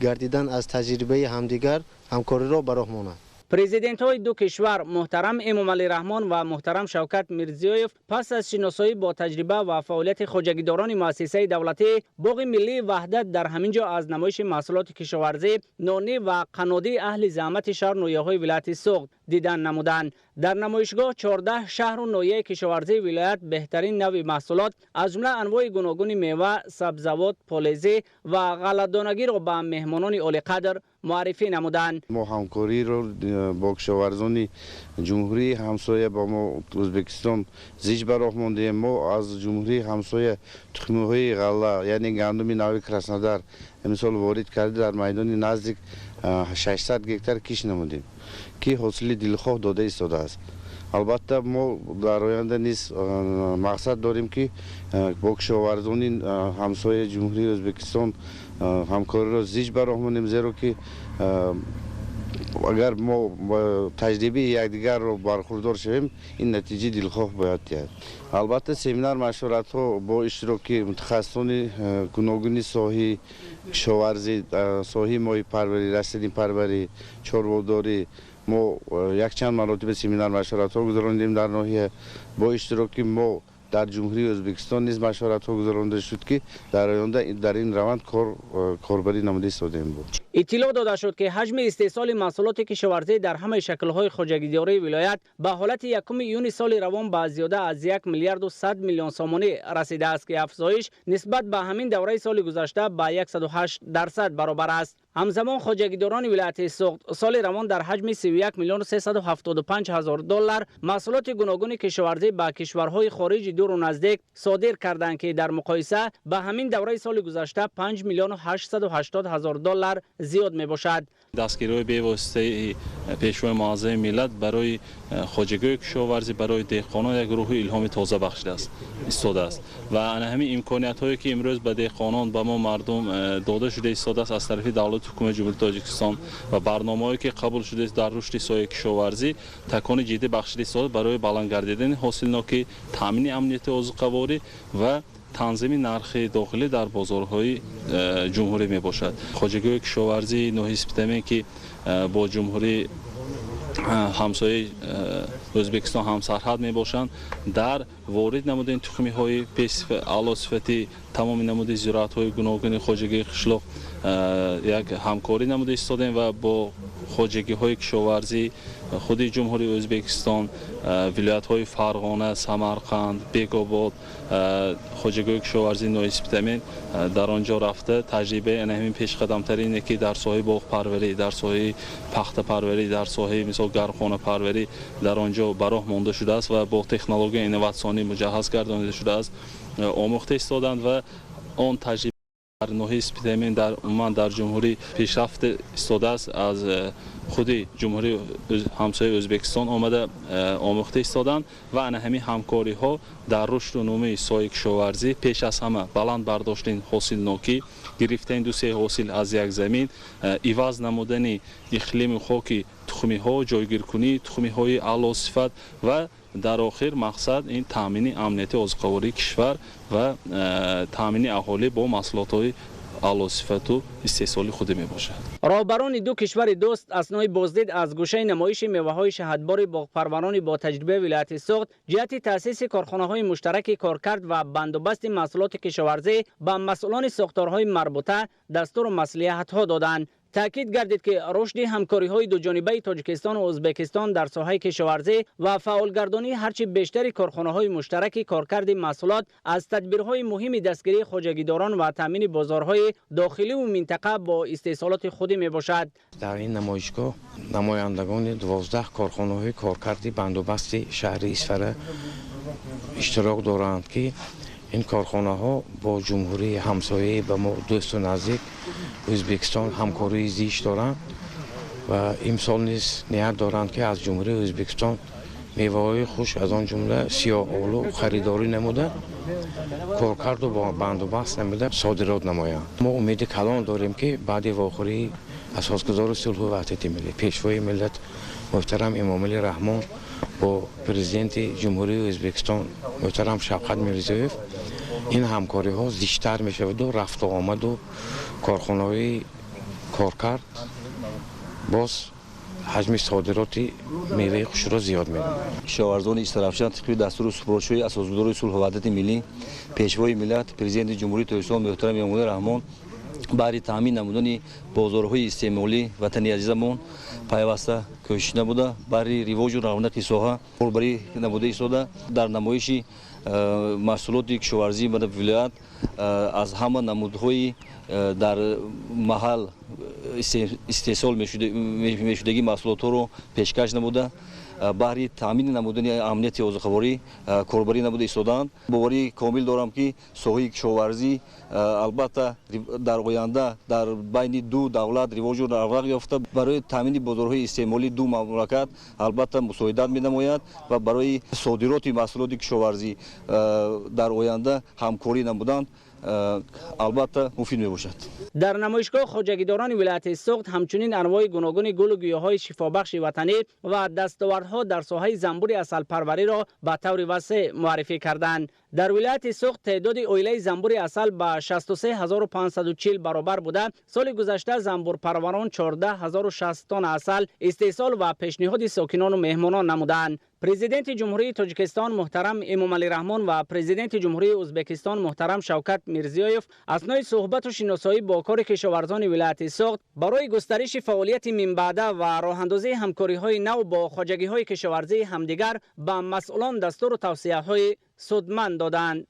[SPEAKER 16] гардидан аз таҷрибаи ҳамдигар ҳамкориро ба роҳ монад.
[SPEAKER 14] Президентҳои ду кишвар муҳтарам Эмомалӣ Раҳмон ва муҳтарам Шавкат Мирзиёев пас аз шиносоӣ бо таҷриба ва фаъолияти хоҷагидорони муассисаи давлатии Боғи миллии Ваҳдат дар ҳамин ҷо аз намоиши маҳсулоти кишоварзӣ, нонӣ ва қаннодии аҳли заҳмати шаҳру ноҳияҳои вилояти Суғд дидан намуданд. Дар намоишгоҳ 14 шаҳру ноҳияи кишоварзии вилоят беҳтарин навъи маҳсулот, аз ҷумла анвои гуногуни мева, сабзавот, полезӣ ва ғалладонагиро ба меҳмонони олиқадр муаррифӣ намуданд.
[SPEAKER 17] Мо ҳамкориро бо кишоварзони ҷумҳурии ҳамсоя, бо мо Ӯзбекистон, зич ба роҳ мондем. Мо аз ҷумҳурии ҳамсоя тухмиҳои ғалла, яъне гандуми нави Краснодар имсол ворид карда, дар майдони наздик 600 гектар кишт намудем, ки ҳосили дилхоҳ дода истодааст. Албатта, мо дар оянда низ мақсад дорем, ки бо кишоварзони ҳамсояи ҷумҳурии Ӯзбекистон ҳамкориро зич ба роҳ монем, зеро ки агар мо таҷрибаи якдигарро бархурдор шавем, ин натиҷаи дилхоҳ бояд диҳад. Албатта, семинар машваратҳо бо иштироки мутахассисони гуногуни соҳаи кишоварзӣ, соҳаи моҳипарварӣ, растанипарварӣ, чорводорӣ мо якчанд маротиба семинар машваратҳо гузарондем дар ноҳия. Бо иштироки мо дар ҷумҳурии Ӯзбекистон низ машваратҳо гузаронда шуд, ки дар оянда дар ин раванд корбарӣ намуда истодаем буд.
[SPEAKER 14] Иттилоъ дода шуд, ки ҳаҷми истеҳсоли маҳсулоти кишоварзӣ дар ҳамаи шаклҳои хоҷагидории вилоят ба ҳолати 1 июни соли равон ба зиёда аз 1 миллиарду 100 миллион сомонӣ расидааст, ки афзоиш нисбат ба ҳамин давраи соли гузашта ба 108% баробар аст. Ҳамзамон хоҷагидорони вилояти Суғд соли равон дар ҳаҷми 31 миллион 375 ҳазор доллар маҳсулоти гуногуни кишоварзӣ ба кишварҳои хориҷи дуру наздик содир карданд, ки дар муқоиса ба ҳамин давраи соли гузашта 5 миллион 880 ҳазор доллар зиёд мебошад.
[SPEAKER 8] Дастгириҳои бевоситаи Пешвои муаззами миллат барои хоҷагиҳои кишоварзӣ, барои деҳқонон як рӯҳи илҳоми тоза бахшидааст, истодааст ва ана ҳамин имкониятҳое ки имрӯз ба деҳқонон, ба мо мардум дода шуда истодааст аз тарафи давлату ҳукумати Ҷумҳурии Тоҷикистон ва барномаҳое ки қабул шудааст дар рушди соҳаи кишоварзӣ такони ҷиддӣ бахшида истодааст барои баланд гардидани ҳосилнокӣ, таъмини амнияти озуқаворӣ ва танзими нархи дохилӣ дар бозорҳои ҷумҳурӣ мебошад. Хоҷагиҳои кишоварзии ноҳияи Спитамен, ки бо ҷумҳурии ҳамсояи Ӯзбекистон ҳамсарҳад мебошанд, дар ворид намудани тухмиҳои аълосифати тамоми намуди зироатҳои гуногуни хоҷагии қишлоқ як ҳамкорӣ намуда истодем ва бо хоҷагиҳои кишоварзӣ худи Ҷумҳурии Ӯзбекистон, вилоятҳои Фарғона, Самарқанд, Бекобод, хоҷагиҳои кишоварзии ноҳияи Спитамен дар он ҷо рафта таҷрибаи ана ҳамин пешқадамтарине ки дар соҳаи боғпарварӣ, дар соҳаи пахтапарварӣ, дар соҳаи мисол гармхонапарварӣ дар он ҷо ба роҳ монда шудааст ва бо технологияи инноватсионӣ муҷаҳҳаз гардонида шудааст, омӯхта истоданд ва он таҷриба дар ноҳияи Спитамен, дар умуман дар ҷумҳурӣ пешрафт истодааст, аз худи ҷумҳурии ҳамсояи Ӯзбекистон омада омӯхта истоданд ва ана ҳамин ҳамкориҳо дар рушду нумӯи соҳаи кишоварзӣ пеш аз ҳама баланд бардоштани ҳосилнокӣ, гирифтани ду-се ҳосил аз як замин, иваз намудани иқлими хоки тухмиҳо, ҷойгиркунии тухмиҳои аълосифат ва дар охир мақсад ин таъмини амнияти озуқавории кишвар ва таъмини аҳолӣ бо маҳсулотҳои аълосифату истеҳсоли худӣ мебошад.
[SPEAKER 14] Роҳбарони ду кишвари дӯст аснои боздид аз гӯшаи намоиши меваҳои шаҳдбори боғпарварони бо таҷрибаи вилояти Суғд ҷиҳати таъсиси корхонаҳои муштараки коркард ва бандубасти маҳсулоти кишоварзӣ ба масъулони сохторҳои марбута дастуру маслиҳатҳо доданд. Таъкид гардид, ки рушди ҳамкориҳои дуҷонибаи Тоҷикистону Ӯзбекистон дар соҳаи кишоварзӣ ва фаъолгардонии ҳарчи бештари корхонаҳои муштараки коркарди маҳсулот аз тадбирҳои муҳими дастгирии хоҷагидорон ва таъмини бозорҳои дохиливу минтақа бо истеҳсолоти худӣ мебошад.
[SPEAKER 18] Дар ин намоишгоҳ намояндагони 12 корхонаҳои коркарди бандубасти шаҳри Исфара иштирок доранд, ки ин корхонаҳо бо ҷумҳурии ҳамсояи ба мо дӯсту наздик Ӯзбекистон ҳамкории зич доранд ва имсол низ ният доранд, ки аз ҷумҳурии Ӯзбекистон меваҳои хушк, аз он ҷумла сиёҳолу харидорӣ намуда, коркарду бандубаст намуда содирот намоянд. Мо умеди калон дорем, ки баъди вохӯрии асосгузори сулҳу ваҳдати миллӣ, Пешвои миллат муҳтарам Эмомалӣ Раҳмон бо президенти Ҷумҳурии Ӯзбекистон муҳтарам Шавкат Мирзиёев ин ҳамкориҳо зичтар мешаваду рафту омаду корхонаҳои коркард боз ҳаҷми содироти меваи хушкро зиёд менамояд.
[SPEAKER 19] Кишоварзони Истарафшан тибқи дастуру супоришҳои асосгузори сулҳу ваҳдати миллӣ, Пешвои миллат, президенти Ҷумҳурии Тоҷикистон муҳтарам Эмомалӣ Раҳмон баҳри таъмин намудани бозорҳои истеъмолӣ ватани азизамон пайваста кӯшиш намуда, баҳри ривоҷу равнақи соҳа корбарӣ намуда истода, дар намоиши маҳсулоти кишоварзии вилоят аз ҳама намудҳои дар маҳал истеҳсол мешудагии маҳсулотҳоро пешкаш намуда, баҳри таъмини намудани амнияти озуқаворӣ корбарӣ намуда истодаанд. Боварии комил дорам, ки соҳаи кишоварзӣ албатта дар оянда дар байни ду давлат ривоҷу равнақ ёфта, барои таъмини бозорҳои истеъмолии ду мамлакат албатта мусоидат менамояд ва барои содироти маҳсулоти кишоварзӣ дар оянда ҳамкорӣ намудан албатта муфид мебошад.
[SPEAKER 14] Дар намоишгоҳ хоҷагидорони вилояти Суғд ҳамчунин анвои гуногуни гулу гиёҳҳои шифобахши ватанӣ ва дастовардҳо дар соҳаи занбури асалпарвариро ба таври васеъ муаррифӣ карданд. Дар вилояти Суғд теъдоди оилаи занбури асал ба 63540 баробар буда, соли гузашта занбурпарварон 14060 тонна асал истеҳсол ва пешниҳоди сокинону меҳмонон намуданд. Президенти Ҷумҳурии Тоҷикистон муҳтарам Эмомалӣ Раҳмон ва президенти Ҷумҳурии Ӯзбекистон муҳтарам Шавкат Мирзиёев аснои суҳбату шиносоӣ бо кори кишоварзони вилояти Суғд барои густариши фаъолияти минбаъда ва роҳандозии ҳамкориҳои нав бо хоҷагиҳои кишоварзии ҳамдигар ба масъулон дастуру тавсияҳои судманд доданд.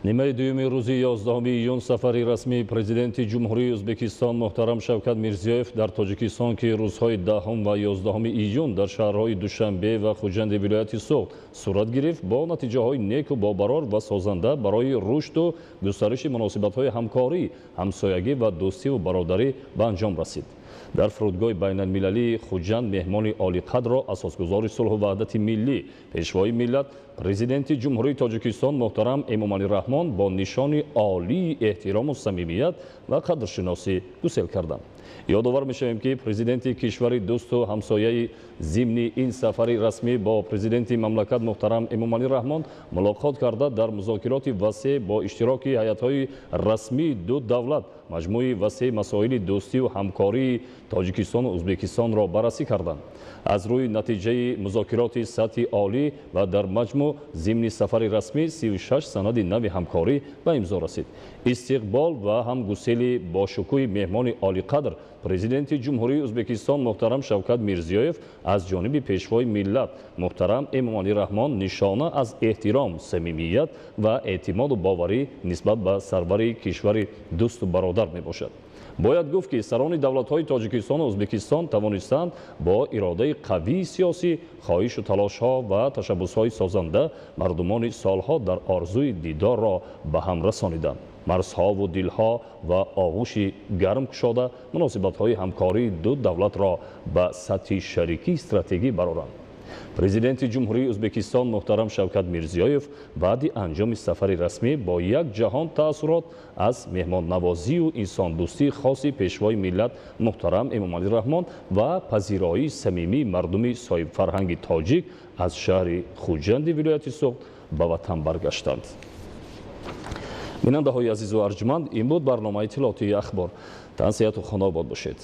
[SPEAKER 1] Нимаи дуюми рӯзи 11 июн сафари расмии президенти Ҷумҳурии Ӯзбекистон муҳтарам Шавкат Мирзиёев дар Тоҷикистон, ки рӯзҳои 10 ва 11 июн дар шаҳрҳои Душанбе ва Хуҷанди вилояти Суғд сурат гирифт, бо натиҷаҳои неку бобарор ва созанда барои рушду густариши муносибатҳои ҳамкорӣ, ҳамсоягӣ ва дӯстиву бародарӣ ба анҷом расид. Дар фурудгоҳи байналмилалии Хуҷанд меҳмони олиқадрро асосгузори сулҳу ваҳдати миллӣ, пешвои миллат, президенти Ҷумҳурии Тоҷикистон муҳтарам Эмомалӣ Раҳмон бо нишони олии эҳтирому самимият ва қадршиносӣ гусел карданд. Ёдовар мешавем, ки президенти кишвари дӯсту ҳамсояи зимни ин сафари расмӣ бо президенти мамлакат муҳтарам Эмомалӣ Раҳмон мулоқот карда, дар музокироти васеъ бо иштироки ҳайатҳои расмии ду давлат маҷмӯи васеи масоили дӯстиву ҳамкории Тоҷикистону Ӯзбекистонро баррасӣ карданд. Аз рӯи натиҷаи музокироти сатҳи олӣ ва дар маҷмӯъ зимни сафари расмӣ 36 санади нави ҳамкорӣ ба имзо расид. Истиқбол ва ҳамгусели бошукӯҳи меҳмони олиқадр президенти Ҷумҳурии Ӯзбекистон муҳтарам Шавкат Мирзиёев аз ҷониби пешвои миллат муҳтарам Эмомалӣ Раҳмон нишона аз эҳтиром, самимият ва эътимоду боварӣ нисбат ба сарвари кишвари дӯсту бародар мебошад. Бояд гуфт, ки сарони давлатҳои Тоҷикистону Ӯзбекистон тавонистанд бо иродаи қавии сиёсӣ, хоҳишу талошҳо ва ташаббусҳои созанда мардумони солҳо дар орзуи дидорро ба ҳам расониданд. Марзҳову дилҳо ва оғӯши гарм кушода муносибатҳои ҳамкории ду давлатро ба сатҳи шарикии стратегӣ бароранд. Президенти Ҷумҳурии Ӯзбекистон муҳтарам Шавкат Мирзиёев баъди анҷоми сафари расмӣ бо як ҷаҳон таассурот аз меҳмоннавозию инсондӯстии хоси пешвои миллат муҳтарам Эмомалӣ Раҳмон ва пазироии самимии мардуми соҳибфарҳанги тоҷик аз шаҳри Хуҷанди вилояти Суғд ба ватан баргаштанд. Бинандаҳои азизу арҷманд, ин буд барномаи иттилоотии Ахбор. Тансиҳату хонобод бошед.